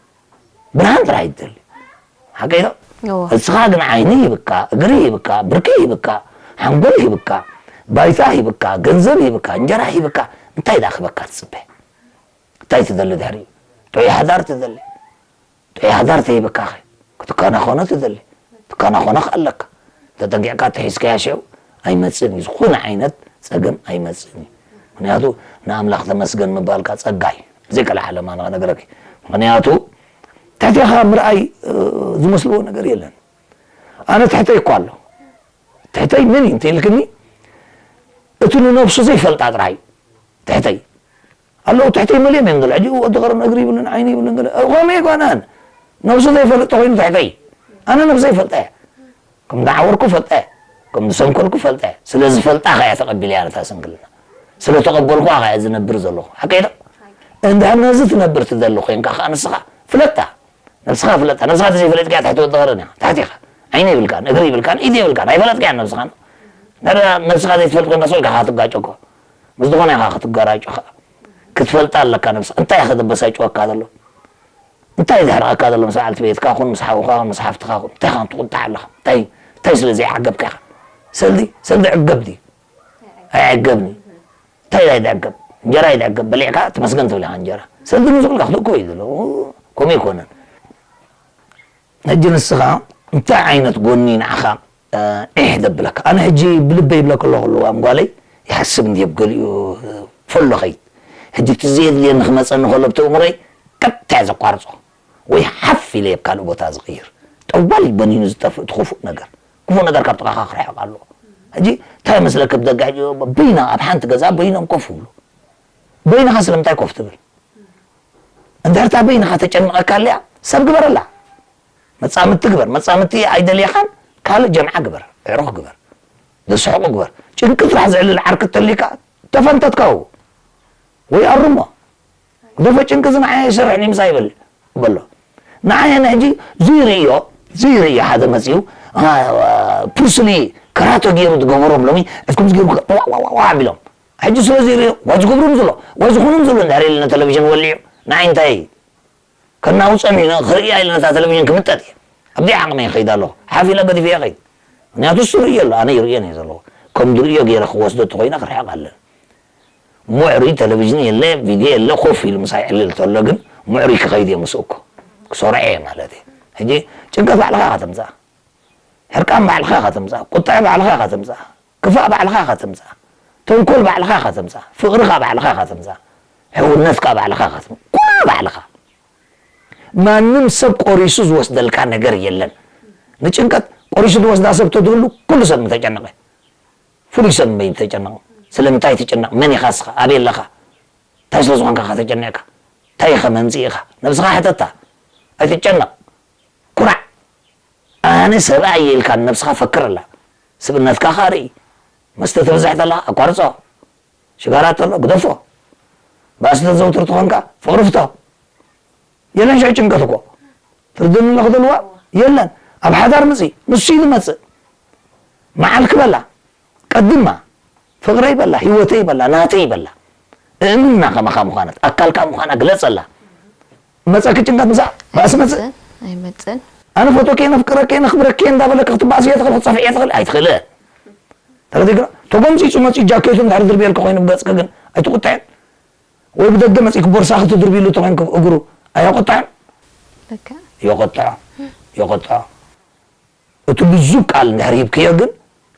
ብርሃን ጥራሕ እዩ ዝደሊ። ሓቀይ ዶ? እዎ። እስኻ ግን ዓይኒ ይብካ፣ እግሪ ይብካ፣ ብርኪ ይብካ፣ ሓንጎል ሂብካ፣ ባይታ ሂብካ፣ ገንዘብ ሂብካ፣ እንጀራ ሂብካ፣ እንታይ ደኣ ክህበካ ትጽበ? እንታይ ትደሊ ድሕሪኡ? ጥዑይ ሓዳር ትደሊ። ጥዑይ ሓዳር ተሂብካኸ? ክትከናኸኖ ትደሊ። ትከናኸኖ ኣለካ። ተጠንቂቕካ ተሒዝካያ ሽዑ ኣይመጽእን እዩ። ዝኾነ ዓይነት ጸገም ኣይመጽእን እዩ። ምኽንያቱ ንኣምላኽ ተመስገን ምባልካ ጸጋ እዩ። ብዘይቀልዓ ለማና ክነግረኪ። ምኽንያቱ ትሕቴኻ ምርኣይ፣ እ፣ ዝመስልዎ ነገር የለን። ኣነ ትሕተይ እኳ ኣሎ። ትሕተይ መን እዩ እንተኢልክኒ፣ እቲ ንነብሱ ዘይፈልጣ ጥራይ እዩ ትሕተይ። ኣለዉ ትሕተይ መሊኦም እዮም ዘለዉ። ሕጂ ወዲ ኸረን እግሪ ይብሉን ዓይኒ ይብሉን ገለ። እ፣ ከምኡ ኣይኮነን። ነብሱ ዘይፈልጥ ተኾይኑ ትሕተይ። ኣነ ነብሰይ ይፈልጣ እየ። ከም ዝዓወርኩ ፈልጣ እየ። ከም ዝሰንከልኩ ፈልጣ እየ። ስለ ዝፈልጣ ኸኣ እየ ተቐቢለያ ነታ ስንክልና። ስለ ተቐበልኩዋ ኸኣ እየ ዝነብር ዘለኹ። ሓቀይ ዶ? እንድሕር ነዚ ትነብር ትደሊ ኮይንካ ኸኣ ንስኻ ፍለጣ። ነብስኻ ፍለጣ። ነብስኻ ተዘይፈለጥካያ ትሕቲ ወዲ ኸረን ኢኻ። ታሕቲ ኢኻ። ዓይኒ የብልካን፣ እግሪ የብልካን፣ ኢድ የብልካን። ኣይፈለጥካያን ነብስኻን። እንድሕር ነብስኻ ዘይትፈልጥ ኮይንካ ሰው ኢኻ ክትጋጨ እኮ። ምስ ዝኾነ ኢኻ ክትገራጮ ኸኣ። ክትፈልጣ ኣለካ ነብስኻ። እንታይ ኢኻ ዘበሳጭወካ ዘሎ? እንታይ ዘሕርቐካ ዘሎ ምስ በዓልቲ ቤትካ ኹን፣ ምስ ሓውኻ ኹን፣ ምስ ሓፍትኻ ኹን፣ እንታይ ኢኻ ትቑጣዕ ኣለኻ? እንታይ፣ እንታይ ስለ ዘይዓገብካ ኢኻ? ሰልዲ፣ ሰልዲ ዕገብ ድዩ? ኣይዕገብን እዩ። እንታይ ኢላ ይትዕገብ? እንጀራ ይትዕገብ፣ በሊዕካ ተመስገን ትብል ኢኻ እንጀራ። ሰልዲ ንዝኽልካ ክትእኮ እዩ ዘሎ። ከምኡ ኣይኮነን። ሕጂ ንስኻ እንታይ ዓይነት ጎኒ ንዓኻ፣ እ፣ ዒሕ ዘብለካ? ኣነ ሕጂ ብልበይ ይብለካ ኣለኹ፣ ኣለዋ እም ጓለይ፣ ይሓስብ እንድየ ብገሊኡ፣ እ፣ ፈሎ ኸይድ። ሕጂ እቲ ዘየድልየኒ ክመጸኒ ከሎ ብቲ እምሮይ ቀጥታ እየ ዘቋርጾ። ወይ ሓፍ ኢለ ኣብ ካልእ ቦታ ዝቕይር። ጠዋል እዩ በኒኑ ዝጠፍእ እቲ ክፉእ ነገር። ክፉእ ነገር ካብ ጥቓኻ ክርሕቕ ኣለዎ። ሕጂ እንታይ መስለካ፣ ብደገ ሕጂ በይና ኣብ ሓንቲ ገዛ በይኖም ኮፍ ይብሉ። በይንኻ ስለምንታይ ኮፍ ትብል? እንድሕር እታ በይንኻ ተጨንቐካ ኣለያ፣ ሰብ ግበረላ። መጻምድቲ ግበር። መጻምድቲ ኣይደልየኻን፣ ካልእ ጀምዓ ግበር፣ ኣዕሩኽ ግበር፣ ዘስሕቑ ግበር። ጭንቂ ጥራሕ ዘዕልል ዓርኪ ተልዩካ፣ ተፈንተትካዎ ወይ ኣርሞ። ግደፎ፣ ጭንቂ እዚ ንዓይ ኣይሰርሕን እዩ፣ ምሳይ ይበል በሎ። ንዓይ ኣነ ሕጂ ዝይርእዮ፣ ዝይርእዮ ሓደ መጺኡ፣ አ፣ ፕሩስሊ ካራተ ገይሩ ዝገበሮም ሎሚ፣ እትኩም ዝገይሩ ዋ፣ ዋ፣ ዋ፣ ዋ ኣቢሎም። ሕጂ ስለ ዝይርእዮ፣ ዋይ ዝገብሮም ዘሎ፣ ዋይ ዝኾኖም ዘሎ እንድሕር ኢልና ቴሌቪዥን ወሊዑ፣ ንዓይ እንታይ ከናውጸን ኢና፣ ክርእያ ኢለ ነታ ቴሌቪዥን ክምጠጥ እየ። ኣብደይ ዓቕመይ ይኸይድ ኣለኹ። ሓፍ ኢለ ገዲፈዮ ይኸይድ። ምኽንያቱ እሱ ይርእዮ ኣሎ፣ ኣነ ይርእየን እየ ዘለኹ። ከም ዝርእዮ ገይረ ክወስዶ እንተኾይነ ክርሕቕ ኣለኒ። ምዕሩይ ቴሌቪዥን የለ፣ ቪድዮ የለ፣ ኮፍ ኢሉ ምሳይ ዕልል ተሎ ግን ምዕሩይ ክኸይድ እየ ምስኡ እኮ። ክሰርዖ እየ ማለት እየ። ሕጂ ጭንቀት ባዕልኻ ኢኻ ተምጽኣ። ሕርቃን ባዕልኻ ኢኻ ተምጽኣ። ቁጥዐ ባዕልኻ ኢኻ ተምጽኣ። ክፋእ ባዕልኻ ኢኻ ተምጽኣ። ተንኮል ባዕልኻ ኢኻ ተምጽኣ። ፍቕርኻ ባዕልኻ ኢኻ ተምጽኣ። ሕውነትካ ባዕልኻ ኢኻ ተምጽኣ። ኩሉ ባዕልኻ። ማንም ሰብ ቆሪሱ ዝወስደልካ ነገር የለን። ንጭንቀት ቆሪሱ ዝወስዳ ሰብ ተትህሉ ኩሉ ሰብ ምተጨነቐ። ፍሉይ ሰብ እምበይ ምተጨነቐ። ስለምንታይ ትጭነቕ? መን ኢኻ እስኻ? ኣበይ ኣለኻ? እንታይ ስለ ዝኾንካ ኢኻ ተጨኒቕካ? እንታይ ኢኻ መምጽኢ ኢኻ? ነብስኻ ሕተታ። ኣይትጨነቕ። ኩራዕ። ኣነ ሰብኣይ እየ ኢልካ ንነብስኻ ፈክረላ። ስብእነትካ ኸኣ ርኢ። መስተ ተብዝሕ ተለኻ ኣቋርጾ። ሽጋራ ተሎ ግደፎ። ባእሲ ተዘውትር ተኾንካ ፍቕሪ ፍቶ። የለን ሽዑ ጭንቀት እኮ። ትርድእኒ ኣለኹ ዘለዋ? የለን። ኣብ ሓዳር ምጺ። ንሱ እዩ ዝመጽእ። መዓልኪ በላ። ቀድማ። ፍቕረይ በላ። ህይወተይ በላ። ናተይ በላ። እእምና ከማኻ ምዃነት። ኣካልካ ምዃና ግለጸላ። መጸኪ ጭንቀት ምሳእ? ባእሲ መጽእ? ኣይመጽእን፣ ኣይመጽእን። ኣነ ፈቶኪ፣ ነፍቅረኪ፣ ነኽብረኪ እንዳበለካ ክትባእሲ እየ ትኽእል፣ ክትጸፍዕ እየ ትኽእል? ኣይትኽእልን። ተረዲእካ? ተጎምጺጹ መጺኡ ጃኬቱ እንድሕር ድርብየልካ ኮይኑ ብገጽካ ግን ኣይትቁጥዕን? ወይ ብደገ መጺእኪ ቦርሳኺ ትድርብይሉ ተኾይንኪ እግሩ ኣየቁጥዕን? ልክዕ። የቆጥዖ፣ የቆጥዖ። እቲ ልዙብ ቃል እንድሕር ሂብክዮ ግን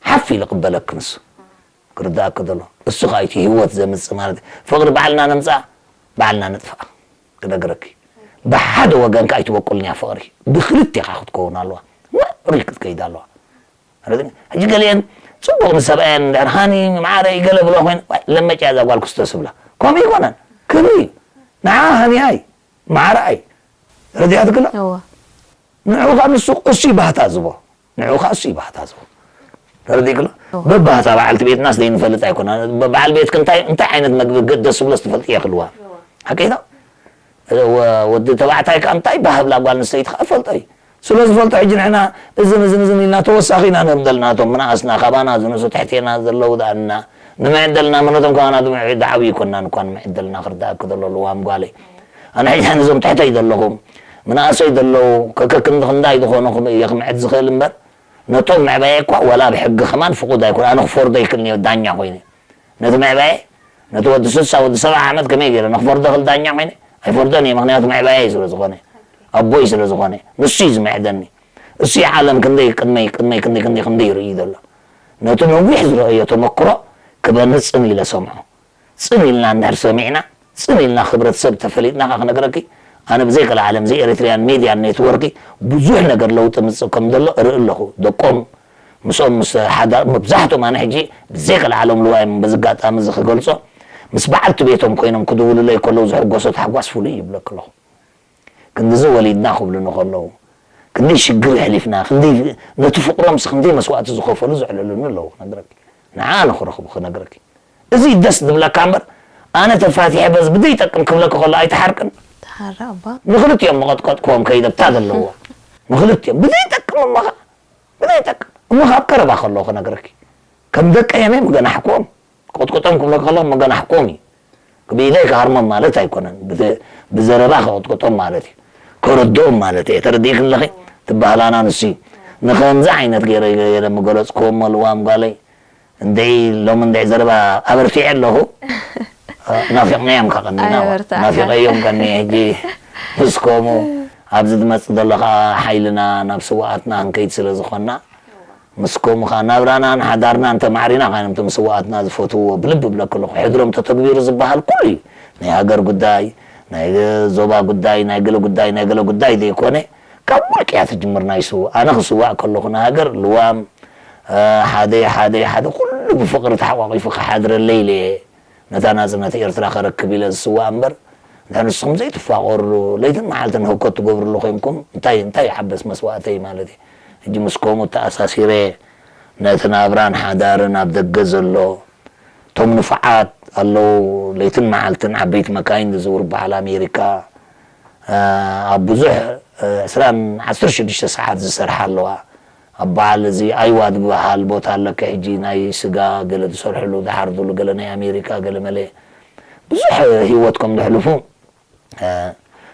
ሓፍ ኢሉ ቅበለኪ ንሱ። ክርድኣኪ ዘሎ። እሱ ኸኣ እቲ ህይወት ዘምጽእ ማለት እዩ። ፍቕሪ ባዕልና ነምጽኣ፣ ባዕልና ነጥፍኣ። ክነግረኪ። ብሓደ ወገንካ ኣይትበቁልን እያ ፍቕሪ። ብክልቴኻ ክትከውን ኣለዋ። ምዕሩይ ክትከይድ ኣለዋ። ሕጂ ገሊአን ጽቡቕ ምስ ሰብኣየን እንድሕር ሃኒ፣ ማዓረይ፣ ገለ ብሎ ኮይን፣ ዋይ፣ ለመጭ እያ እዛ ጓል ክስቶ ስብላ። ከምኡ ኣይኮነን። ክብሪ እዩ። ንዓ ሃኒኣይ፣ ማዓረኣይ። ረዲኣትክላ? እወ። ንዑ ኸኣ ንሱ፣ እሱ እዩ ባህታ ዝቦ። ንዑ ኸኣ እሱ እዩ ባህታ ዝቦ። ተረዲእክላ? እወ። በባህታ በዓልቲ ቤትናስ ዘይንፈልጥ ኣይኮና። በዓል ቤትክ እንታይ፣ እንታይ ዓይነት መግቢ ገ-፣ ደስ ዝብሎ ትፈልጥ እያ ክልዋ። እወ። ሓቀይ ዶ? ወ-፣ ወዲ ተባዕታይ ከኣ እንታይ ባህብላ ጓል ኣንስተይቲ ከኣ እፈልጦ እዩ። ስለ ዝፈልጦ ሕጂ ንሕና እዝን እዝን እዝን ኢልና ተወሳኺ ኢና ንርኢ ዘለና። እቶም ምንኣስና ካባና ዝንእሱ ትሕቴና ዘለዉ ደኣ እና ንምዕደልና ምነቶም ካባና ዝምዕብሉ ዝዓብዩ ኣይኮናን እኳ ንምዕደልና ክርዳእኪ ዘሎ ልዋም ጓለይ። ኣነ ሕጂ ነዞም ትሕተይ ዘለኹም ምንኣሰይ ዘለዉ ከከክንዲ ክንዳይ ዝኾኑ ክም-፣ እየ ክምዕድ ዝኽእል እምበር ነቶም ምዕባየ እኳ ዋላ ብሕጊ ከማን ፍቑድ ኣይኮነ። ኣነ ክፈርዶ ይክእል እየ ዳኛ ኮይነ። ነቲ ምዕባየ፣ ነቲ ወዲ ስሳ፣ ወዲ ሰብዓ ዓመት ከመይ ገይረ ንክፈርዶ ክእል ዳኛ ኮይነ? ኣይፈርዶን እየ፣ ምኽንያቱ ምዕባየ ስለ ዝኾነ፣ ኣቦይ ስለ ዝኾነ፣ ንሱ እዩ ዝምዕደኒ። እሱ እዩ ዓለም ክንደይ ቅድመይ፣ ቅድመይ ክንደይ፣ ክንደይ፣ ክንደይ ይርኢ ዘሎ። ነቲ ነዊሕ ዝረኣዮ ተመክሮ ክበኒ ጽን ኢለ ሰምዖ። ጽን ኢልና እንድሕር ሰሚዕና፣ ጽን ኢልና ክብረተሰብ ተፈሊጥና ከኣ ክነግረኪ፣ ኣነ ብዘይ ቀልዓለም እዚ ኤሪትሪያን ሚድያን ኔትወርክ ብዙሕ ነገር ለውጢ ምጽእ ከም ዘሎ እርኢ ኣለኹ። ደቆም ምስኦም ምስ ሓዳ-፣ መብዛሕትኦም ኣነ ሕጂ ብዘይ ቀልዓለም ልዋዮም በዚ ኣጋጣሚ እዚ ክገልጾ፣ ምስ በዓልቲ ቤቶም ኮይኖም ክድውሉለይ ከለዉ ዝሕጎሶ ታሕጓስ ፍሉይ ይብለኪ ኣለኹ። ክንድዚ ወሊድና ክብሉኒ ከለዉ፣ ክንደይ ሽግር ኣሕሊፍና፣ ክንደይ ነቲ ፍቕሮምስ ክንደይ መስዋእቲ ዝኸፈሉ ዘዕልሉኒ ኣለዉ ክነግረኪ። ንዓ ኣነ ክረኽቡ ክነግረኪ። እዚ ደስ ዝብለካ እምበር፣ ኣነ ተፋቲሐ በዚ ብዘይጠቅም ክብለኪ ከሎ ኣይትሓርቅን። ተሓረ ኣባ። ንኽልቲኦም መቐጥቀጥክዎም ከይደ ብታ ዘለዋ። ንኽልቲኦም ብዘይጠቅም እሞ ኸዓ፣ ብዘይጠቅም። እሞ ካብ ቀረባ ከለዉ ክነግረኪ። ከም ደቀ የመይ ምገናሕክዎም። ቅጥቅጦም ክብለኪ ከለኹ ምገናሕክዎም እዩ። ብኢደይ ክሃርሞም ማለት ኣይኮነን። ብዘ-፣ ብዘረባ ክቕጥቅጦም ማለት እዩ። ከረድኦም ማለት እየ። ተረዲእክኒ ኣለኺ? ትበሃላና ንሱ እዩ። ንኸምዚ ዓይነት ገይረ፣ ገይረ ምገለጽክዎም ልዋም ጓለይ። እንድዒ ሎሚ እንድዒ ዘረባ ኣበርቲዐ ኣለኹ። ናፊቕናዮም ከቐኒና። ኣይበርትዐካ። ናፊቐዮም ቀኒ ሕጂ ምስ ከምኡ ኣብዚ ዝመጽእ ዘሎ ከኣ ሓይልና ናብ ስውኣትና ክንከይድ ስለ ዝኾንና፣ ምስ ከምኡ ከኣ ናብራናን ሓዳርናን ተማዕሪና ከይኖም እቶም ስውኣትና ዝፈትውዎ ብልቢ እብለኪ ኣለኹ። ሕድሮም ተተግቢሩ ዝበሃል ኩሉ እዩ። ናይ ሃገር ጉዳይ፣ ናይ ዞባ ጉዳይ፣ ናይ ገለ ጉዳይ፣ ናይ ገለ ጉዳይ ዘይኮነ፣ ካብ ውልቂ እያ ትጅምር ናይ ስውእ። ኣነ ክስዋእ ከለኹ ንሃገር ልዋም፣ እ፣ ሓደ፣ ሓደ፣ ሓደ ኩሉ ብፍቕሪ ተሓቋቒፉ ክሓድረለይ ኢለ እየ። ነታ ናጽነት ኤርትራ ከረክብ ኢለ ዝስዋእ እምበር፣ እንድሕር ንስኹም ዘይትፋቐሩሉ፣ ለይትን መዓልትን ህውከት ትገብሩሉ ኮይንኩም፣ እንታይ፣ እንታይ ይሓበስ መስዋእተይ ማለት እዩ። ሕጂ ምስ ከምኡ ተኣሳሲረ፣ ነቲ ናብራን ሓዳርን ኣብ ደገ ዘሎ፣ እቶም ንፉዓት ኣለዉ፣ ለይትን መዓልትን ዓበይቲ መካይን ዝዝውሩ በዓል ኣሜሪካ፣ እ፣ ኣብ ብዙሕ፣ እ፣ ዕስራን ዓሰርተ ሽዱሽተ ሰዓት ዝሰርሓ ኣለዋ። ኣብ በዓል እዚ ኣይዋ ዝበሃል ቦታ ኣለካ፣ ሕጂ ናይ ስጋ ገለ ዝሰርሕሉ፣ ዝሓርዱሉ፣ ገለ ናይ ኣሜሪካ፣ ገለ መለ ብዙሕ ህይወት ከም ዘሕልፉ፣ እ፣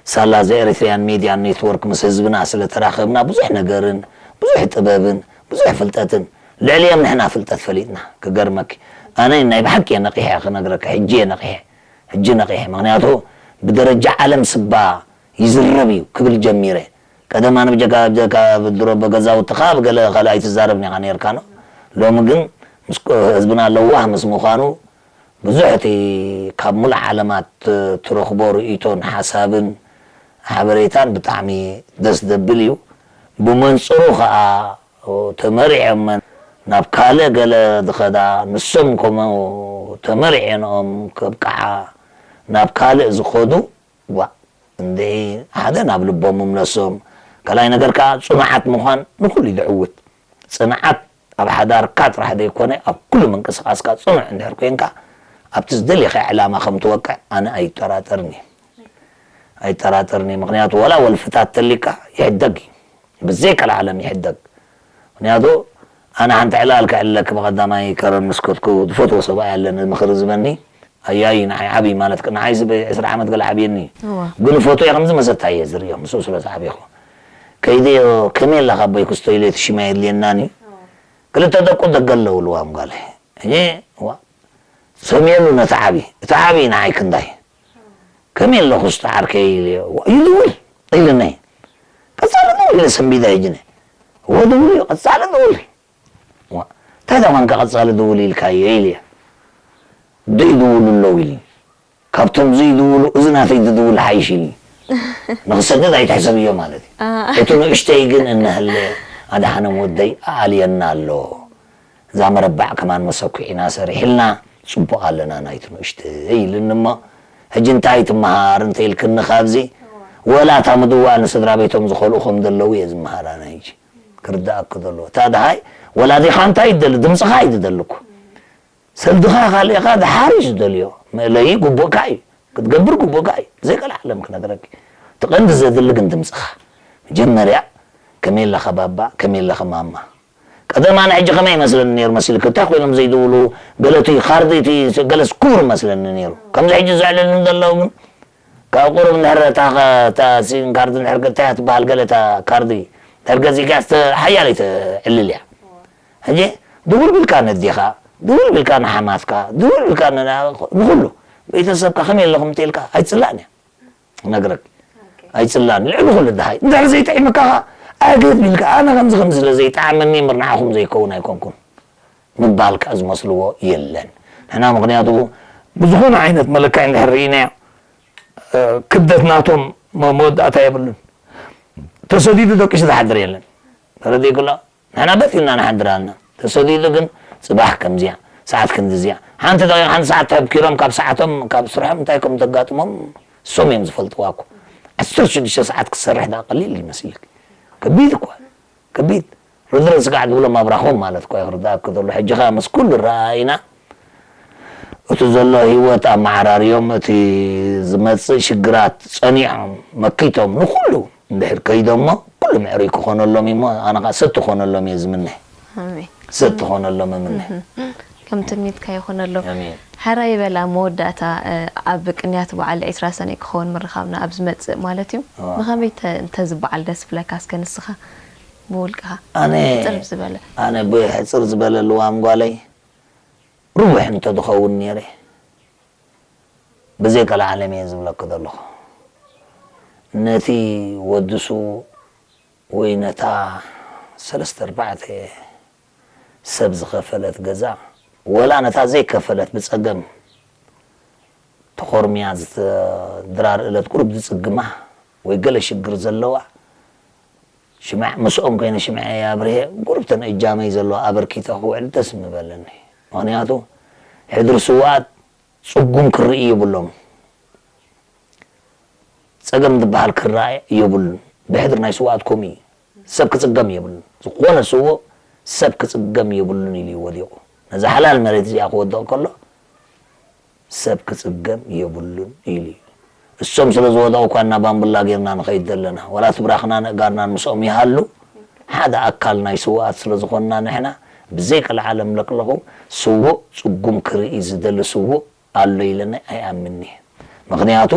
ሳላ ዘ ኤሪትሪያን ሚድያ ኔትወርክ ምስ ህዝብና ስለ ተራኸብና ብዙሕ ነገርን ብዙሕ ጥበብን ብዙሕ ፍልጠትን ልዕሊኦም ንሕና ፍልጠት ፈሊጥና። ክገርመኪ፣ ኣነ ናይ ብሓቂ እየ ነቒሐ ክነግረካ፣ ሕጂ እየ ነቒሐ፣ ሕጂ ነቒሐ። ምኽንያቱ ብደረጃ ዓለም ስባ ይዝረብ እዩ ክብል ጀሚረ። ቀደም ኣነ ብጀካ፣ ብጀካ ድሮ ብገዛውትኻ ብገለ ካልእ ኣይትዛረብን ኢኻ ነይርካ ነው። ሎሚ ግን ምስ ህዝብና ለዋህ ምስ ምዃኑ ብዙሕ እቲ ካብ ሙሉእ ዓለማት ትረኽቦ ርእይቶን ሓሳብን ሓበሬታን ብጣዕሚ ደስ ዘብል እዩ። ብመንጽሩ ኸኣ ተመሪዖም ናብ ካልእ ገለ ዝኸዳ፣ ንሶም ከምኡ ተመሪዐንኦም ከብቅዓ ናብ ካልእ ዝኸዱ፣ ዋእ፣ እንድዒ ሓደ ናብ ልቦም ምምለሶም። ካልኣይ ነገር ከኣ ጽኑዓት ምዃን ንኹሉ እዩ ዘዕውት። ጽንዓት ኣብ ሓዳርካ ጥራሕ ዘይኮነ ኣብ ኩሉ ምንቅስቓስካ ጽኑዕ እንድሕር ኮይንካ ኣብቲ ዝደለኻዮ ዕላማ ከም ትወቅዕ ኣነ ኣይጠራጠርን እየ። ኣይጠራጠርን እየ። ምኽንያቱ ዋላ ወልፍታት ተሊካ ይሕደግ እዩ። ብዘይ ቀልዓለም ይሕደግ። ምኽንያቱ ኣነ ሓንቲ ዕላል ከዕልለኪ ብቐዳማይ ከረን ምስ ከድኩ ዝፈትዎ ሰብኣይ ኣለኒ ምኽሪ ዝበኒ ኣያይ ንዓይ ዓብይ ማለት ንዓይ ስ ዕስራ ዓመት ገለ ዓብየኒ እዩ። እዋ። ግን ፎቶየ ከምዚ መሰታ እየ ዝርእዮ ምስኡ ስለ ዝዓብኹ። ከይደዮ ከመይ ኣለኻ ኣቦይ ክስቶ ኢለ እቲ ሽማ የድልየናን እዩ። ክልተ ደቁ ደገ ኣለዉ ልዋም ጓለይ። እኔ ዋ ሰምየሉ ነቲ ዓቢ፣ እቲ ዓቢ ንዓይ ክንዳይ። ከመይ ኣለኹ ስተ ዓርከይ ኢለዮ። ዋ ይድውል ኢልኒ። ቀጻሊ ደውል ኢለ ሰንቢደ ሕጂ ነ። ወ ድውል እዩ ቀጻሊ ደውል። ዋ እንታይ ደማንካ ቀጻሊ ደውል ኢልካዮ ኢለዮ። ደይድውሉ ኣለዉ ኢልኒ። ካብቶም ዘይድውሉ እዚ ናተይ ዝድውል ሓይሽ ኢልኒ። ንኽሰድድ ኣይትሕሰብዮ ማለት እዩ። አ። እቲ ንእሽተይ ግን እነሀለ ኣድሓኖም ወደይ ኣኣልየና ኣሎ። እዛ መረባዕ ከማን መሰኩዒና ሰሪሕልና ጽቡቕ ኣለና ናይቲ ንእሽተይ ኢልኒ እሞ፣ ሕጂ እንታይ ትመሃር እንተ ኢልክኒ ካብዚ፣ ወላ እታ ምድዋል ንስድራ ቤቶም ዝኸልኡ ከም ዘለዉ እየ ዝመሃር ኣነ ሕጂ። ክርድኣኪ ዘለዎ። እታ ደሃይ ወላዲኻ እንታይ እዩ ዝደሊ? ድምጽኻ እዩ ዝደሊ እኮ። ሰልድኻ ካልእኻ ድሓር እዩ ዝደልዮ። መእለዪ ግቡእካ እዩ። ክትገብር ግቡእካ እዩ። ዘይቀልዓለም ክነግረኪ። እቲ ቀንዲ ዘድሊ ግን ድምጽኻ። መጀመርያ ከመይ ኣለኻ ባባ? ከመይ ኣለኻ ማማ? ቀደም ኣነ ሕጂ ከመይ ይመስለኒ ነይሩ መሲልኪ? እንታይ ኮይኖም ዘይድውሉ? ገለ እቲ ካርዲ እቲ ገለስ ክቡር መስለኒ ነይሩ። ከምዚ ሕጂ ዘዕልልኒ ዘለዉ ግን ካብ ቁሩብ እንድሕር እታ ኸ-፣ እታ ሲም ካርዲ እንድሕር እንታይ እያ ትበሃል ገለ እታ ካርዲ ድሕር ገዚእካ ስተ ሓያለይ ተዕልል እያ። ሕጂ ድውል ቢልካ ነዴኻ፣ ድውል ቢልካ ንሓማትካ፣ ድውል ቢልካ ንና-፣ ንኹሉ ቤተሰብካ ከመይ ኣለኹም እንተኢልካ ኣይጽላእን እያ። ነግረክ ኣይጽላን ልዕሊ ኩሉ ደሃይ እንድሕር ዘይጥዒመካ ኣገት ቢልካ ኣነ ከምዚ ከምዚ ስለ ዘይጠዓመኒ እምበር ንዓኹም ዘይከውን ኣይኮንኩን ምባል ከኣ ዝመስልዎ የለን። ንሕና ምኽንያቱ ብዝኾነ ዓይነት መለክዒ እንድሕር ርኢናዮ ክብደት ናቶም መወዳእታ የብሉን። ተሰዲዱ ደቂሱ ዝሓድር የለን። ተረዲእኩሎ? ንሕና በጥ ኢልና ንሓድር ኣልና። ተሰዲዱ ግን ጽባሕ ከምዚያ፣ ሰዓት ክንድዚያ። ሓንቲ ደቂቕ ሓንቲ ሰዓት ተብኪሮም ካብ ሰዓቶም፣ ካብ ስርሖም እንታይ ከም ተጋጥሞም እሶም እዮም ዝፈልጥዋ እኮ። ዓሰርተ ሽዱሽተ ሰዓት ክሰርሕ ደኣ ቀሊል ይመስልክ? ከቢድ እኮ። ከቢድ። ርድረ ስጋዕ ዝብሎም ኣብራኾም ማለት እኮ እዩ ክርዳእክ ዘሎ። ሕጂ ኸኣ ምስ ኩሉ ረኣኢና እቲ ዘሎ ህይወት ኣመዓራርዮም፣ እቲ ዝመጽእ ሽግራት ጸኒዖም፣ መኪቶም፣ ንኹሉ እንድሕር ከይዶሞ፣ ኩሉ ምዕሩይ ክኾነሎም እሞ፣ ኣነ ኸኣ ሰቲ ክኾነሎም እየ ዝምነ። ኣሜን። ሰቲ ክኾነሎም እምነ። ከም ትምኒትካ ይኹነሎም። ኣሜን። ሕራይ በላ መወዳእታ፣ እ፣ ኣብ ቅንያት በዓል ዕስራ ሰነ ክኸውን ምርኻብና ኣብ ዝመጽእ ማለት እዩ። ኣዋ። ንኸመይ ተ-፣ እንተዝበዓል ደስ ብለካ እስከ ንስኻ ብውልቅኻ? ኣነ፣ ሕጽር ዝበለ። ኣነ ብሕጽር ዝበለ ልዋም ጓለይ፣ ርቡሕ እንተዝኸውን ነይረ፣ ብዘይ ቀልዓለም እየ ዝብለኪ ዘለኹ። ነቲ ወዲ ስዉእ ወይ ነታ ሰለስተ ኣርባዕተ ሰብ ዝኸፈለት ገዛ፣ ወላ ነታ ዘይከፈለት ብጸገም ተኾርምያ ዝተ-፣ ድራር እለት ቁሩብ ዝጽግማ ወይ ገለ ሽግር ዘለዋ፣ ሽምዓ ምስኦም ኮይነ ሽምዓ ኣብርሄ ቁሩብ ተን እጃመይ ዘለዋ ኣበርኪተ ክውዕል ደስ ምበለኒ። ምኽንያቱ ሕድሪ ስውኣት ጽጉም ክርኢ የብሎም። ጸገም ዝበሃል ክረኣ የብሉን። ብሕድሪ ናይ ስውኣት ከምኡ እዩ። ሰብ ክጽገም የብሉን። ዝኾነ ስዉእ ሰብ ክጽገም የብሉን ኢሉ እዩ ወዲቑ። ነዛ ሓላል መሬት እዚኣ ክወድቕ ከሎ ሰብ ክጽገም የብሉን ኢሉ እዩ። እሶም ስለ ዝወደቑ እኳ እና ባምቡላ ጌርና ንኸይድ ዘለና። ዋላ እቲ ብራኽናን ኣእጋርናን ምስኦም ይሃሉ፣ ሓደ ኣካል ናይ ስውኣት ስለ ዝኾንና ንሕና ብዘይ ቀልዓለም ለክለኹ ስዉእ ጽጉም ክርኢ ዝደሊ ስዉእ ኣሎ ኢለኒ ኣይኣምንኒ። ምኽንያቱ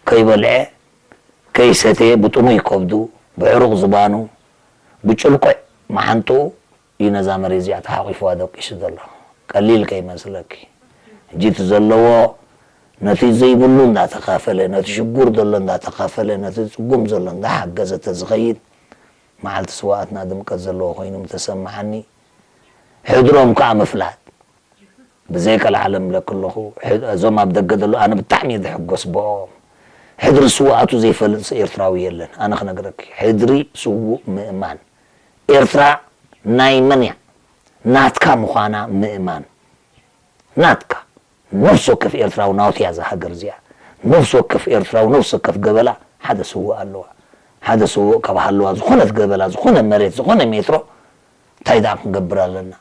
ከይበልዐ ከይሰተየ ብጥሙይ ከብዱ ብዕሩቕ ዝባኑ ብጭልቁዕ መዓንጥኡ እዩ ነዛ መሬት እዚኣ ተሓቒፍዋ ደቂሱ ዘሎ። ቀሊል ከይመስለኪ። ሕጂ እቲ ዘለዎ ነቲ ዘይብሉ እንዳተኻፈለ፣ ነቲ ሽጉር ዘሎ እንዳተኻፈለ፣ ነቲ ጽጉም ዘሎ እንዳሓገዘ ተዝኸይድ መዓልቲ ስውኣትና ድምቀት ዘለዎ ኮይኑ ምተሰማዓኒ። ሕድሮም ከኣ ምፍላጥ። ብዘይ ቀልዓለም እብለኪ ኣለኹ፣ ሕ-፣ እዞም ኣብ ደገ ዘለዉ ኣነ ብጣዕሚ እየ ዝሕጎስ ብኦም። ሕድሪ ስውኣቱ ዘይፈልጥ ኤርትራዊ የለን። ኣነ ክነግረኪ፣ ሕድሪ ስዉእ ምእማን። ኤርትራ ናይ መን እያ? ናትካ ምዃና ምእማን። ናትካ። ነፍሲ ወከፍ ኤርትራዊ ናቱ እያ እዛ ሃገር እዚኣ። ነፍሲ ወከፍ ኤርትራዊ፣ ነፍሲ ወከፍ ገበላ ሓደ ስዉእ ኣለዋ። ሓደ ስዉእ ካብ ሃለዋ ዝኾነት ገበላ፣ ዝኾነ መሬት፣ ዝኾነ ሜትሮ እንታይ ደኣ ክንገብር ኣለና?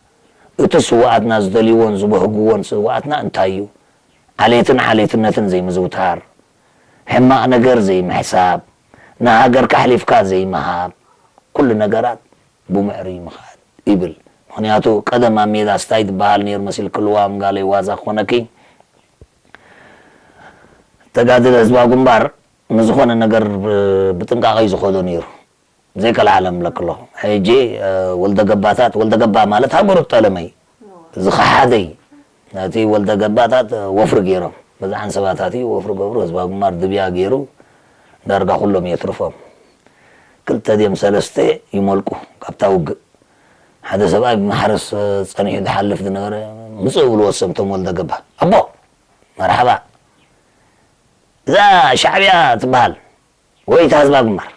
እቲ ስውኣትና ዝደልይዎን ዝበህግዎን ስውኣትና እንታይ እዩ? ዓሌትን ዓሌትነትን ዘይምዝውታር፣ ሕማቕ ነገር ዘይምሕሳብ፣ ንሃገርካ ኣሕሊፍካ ዘይምሃብ፣ ኩሉ ነገራት ብመዕርይ ምኻድ ይብል። ምኽንያቱ ቀደም ኣብ ሜዳ ስታይ ዝበሃል ነይሩ መሲልኪ ልዋም ጋለይ ዋዛ ክኾነኪ። ተጋድለ ህዝባዊ ግንባር ንዝኾነ ነገር ብ-፣ ብጥንቃቐ እዩ ዝኸዶ ነይሩ። ዘይቀልዓለም እብለኪ ኣለኹ። ሕጂ፣ እ፣ ወልደገባታት፣ ወልደገባ ማለት ሃገሩ ጠለመይ ዝኸሓደይ፣ ነቲ ወልደገባታት ወፍሪ ገይሮም፣ በዚ ዓንሰባታት እዩ ወፍሪ ገብሩ፣ ህዝባዊ ግንባር ድብያ ገይሩ፣ ዳርጋ ኩሎም የትርፎም። ክልተ ድዮም ሰለስተ ይመልቁ ካብታ ውግእ። ሓደ ሰብኣይ ብማሕረስ ጸኒሑ ዝሓልፍ ዝነበረ፣ ምጽእ ብልዎ ሰምቶም ወልደገባ። ኣቦ፣ መርሓባ። እዛ ሻዕብያ ትበሃል፣ ወይ እታ ህዝባዊ ግንባር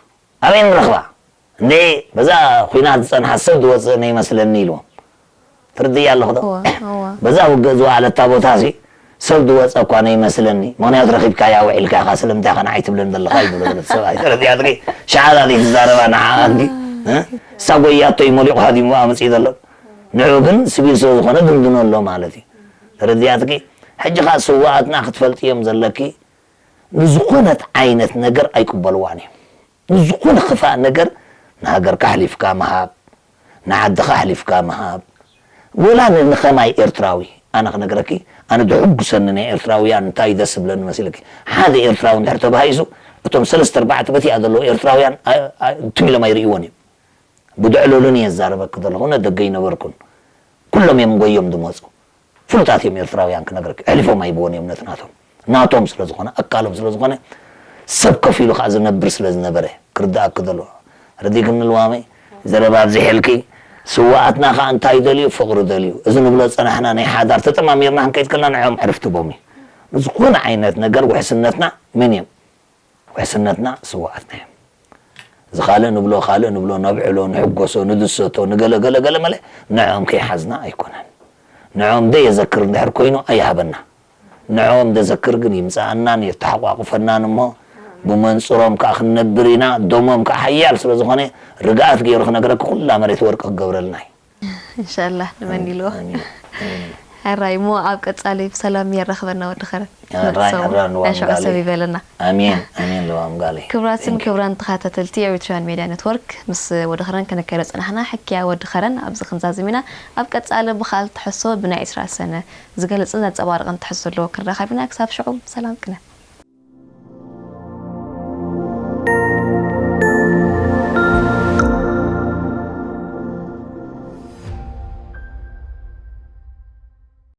ኣበይ ንረኽባ? እንዴ፣ በዛ ኲናት ዝጸንሓ ሰብ ዝወጽእ ነይመስለኒ ኢልዎም። ትርድእያ ኣለኹ ዶ? እወ፣ እወ። በዛ ውግእ ዝወዓለታ ቦታ ሲ ሰብ ዝወጸ እኳ ነይመስለኒ። ምኽንያቱ ረኺብካያ ውዒልካ ኢኻ፣ ስለምንታይ ኢኻ ንዓይ ትብለኒ ዘለኻ? ይብሎ እቲ ሰብኣይ። ተረዲኣትኪ? ሸሓዳ ዘይትዛረባ ንዓኣ እንዲ፣ እ? እሳ ጎያቶ እዩ መሊቑ ሃዲሙ ኣመጺኡ ዘሎ። ንዑ ግን ስቢል ስለ ዝኾነ ድንድኖ ኣሎ ማለት እዩ። ተረዲኣትኪ? ሕጂ ኸኣ ስውኣትና ክትፈልጥዮም ዘለኪ፣ ንዝኾነት ዓይነት ነገር ኣይቅበልዋን እዮም። ንዝኾነ ክፋእ ነገር ንሃገርካ ኣሕሊፍካ ምሃብ፣ ንዓድኻ ኣሕሊፍካ ምሃብ፣ ወላ ን-፣ ንኸማይ ኤርትራዊ፣ ኣነ ክነግረኪ፣ ኣነ ድሕጉሰኒ ናይ ኤርትራውያን እንታይ ደስ ዝብለኒ መሲልኪ? ሓደ ኤርትራዊ እንድሕር ተባሂሱ፣ እቶም ሰለስተ ኣርባዕተ በቲኣ ዘለዉ ኤርትራውያን ኣ-፣ ኣ-፣ ትም ኢሎም ኣይርእይዎን እዮም። ብድዕለሉን እየ ዝዛረበኪ ዘለኹ፣ እነ ደገ ይነበርኩን። ኩሎም እዮም ጎዮም ዝመፁ። ፍሉጣት እዮም ኤርትራውያን ክነግረኪ። ኣሕሊፎም ኣይብዎን እዮም ነቲ ናቶም። ናቶም ስለ ዝኾነ፣ ኣካሎም ስለ ዝኾነ፣ ሰብ ከፊሉ ከዓ ዝነብር ስለ ዝነበረ፣ ክርዳእኪ ዘለዎ። ረዲግኒ ልዋመይ፣ ዘረባ ኣብዚሐልኪ። ስዋኣትና ከዓ እንታይ ደልዩ? ፍቕሪ ደልዩ። እዚ ንብሎ ጸናሕና ናይ ሓዳር ተጠማሚርና ክንከይድ ከለና ንዕኦም ዕርፍቲ ቦም እዩ። ንዝኾነ ዓይነት ነገር ውሕስነትና መን እዮም? ውሕስነትና ስዋኣትና እዮም። እዚ ካልእ ንብሎ፣ ካልእ ንብሎ፣ ነብዕሎ፣ ንሕጎሶ፣ ንድሰቶ፣ ንገለ ገለ ገለ መለ ንዕኦም ከይሓዝና ኣይኮነን። ንዕኦም ደየዘክር እንድሕር ኮይኑ ኣይሃበና። ንዕኦም ደዘክር ግን ይምጽኣናን የተሓቋቑፈናን እሞ ብመንጽሮም ከኣ ክንነብር ኢና። ደሞም ከኣ ሓያል ስለ ዝኾነ ርግኣት ገይሩ ክነግረኪ ኩላ መሬት ወርቂ ክገብረልና እዩ። እንሻላ ንመን ኢልዎ። ኣሜን። ኣሜን። ሕራይ እሞ ኣብ ቀጻሊ ብሰላም የራኽበና ወዲ ኸረን። ሕራይ፣ ሕራይ ንዋም ናይ ሽዑ ጋለይ። ሰብ ይበለና። ኣሜን፣ ኣሜን ልዋም ጋለይ። ክቡራትን Thank you። ክቡራን ተኸታተልቲ ኤሪትራውያን ሜድያ ኔትወርክ፣ ምስ ወዲ ኸረን ከነካይዶ ጸናሕና ሕክያ ወዲ ኸረን ኣብዚ ክንዛዝም ኢና። ኣብ ቀጻሊ ብኻል ትሕሶ ብናይ ዕስራ ሰነ ዝገልጽን ዘንጸባርቕን ትሕሶ ዘለዎ ክንራኸብ ኢና። ክሳብ ሽዑ ሰላም ቅነ።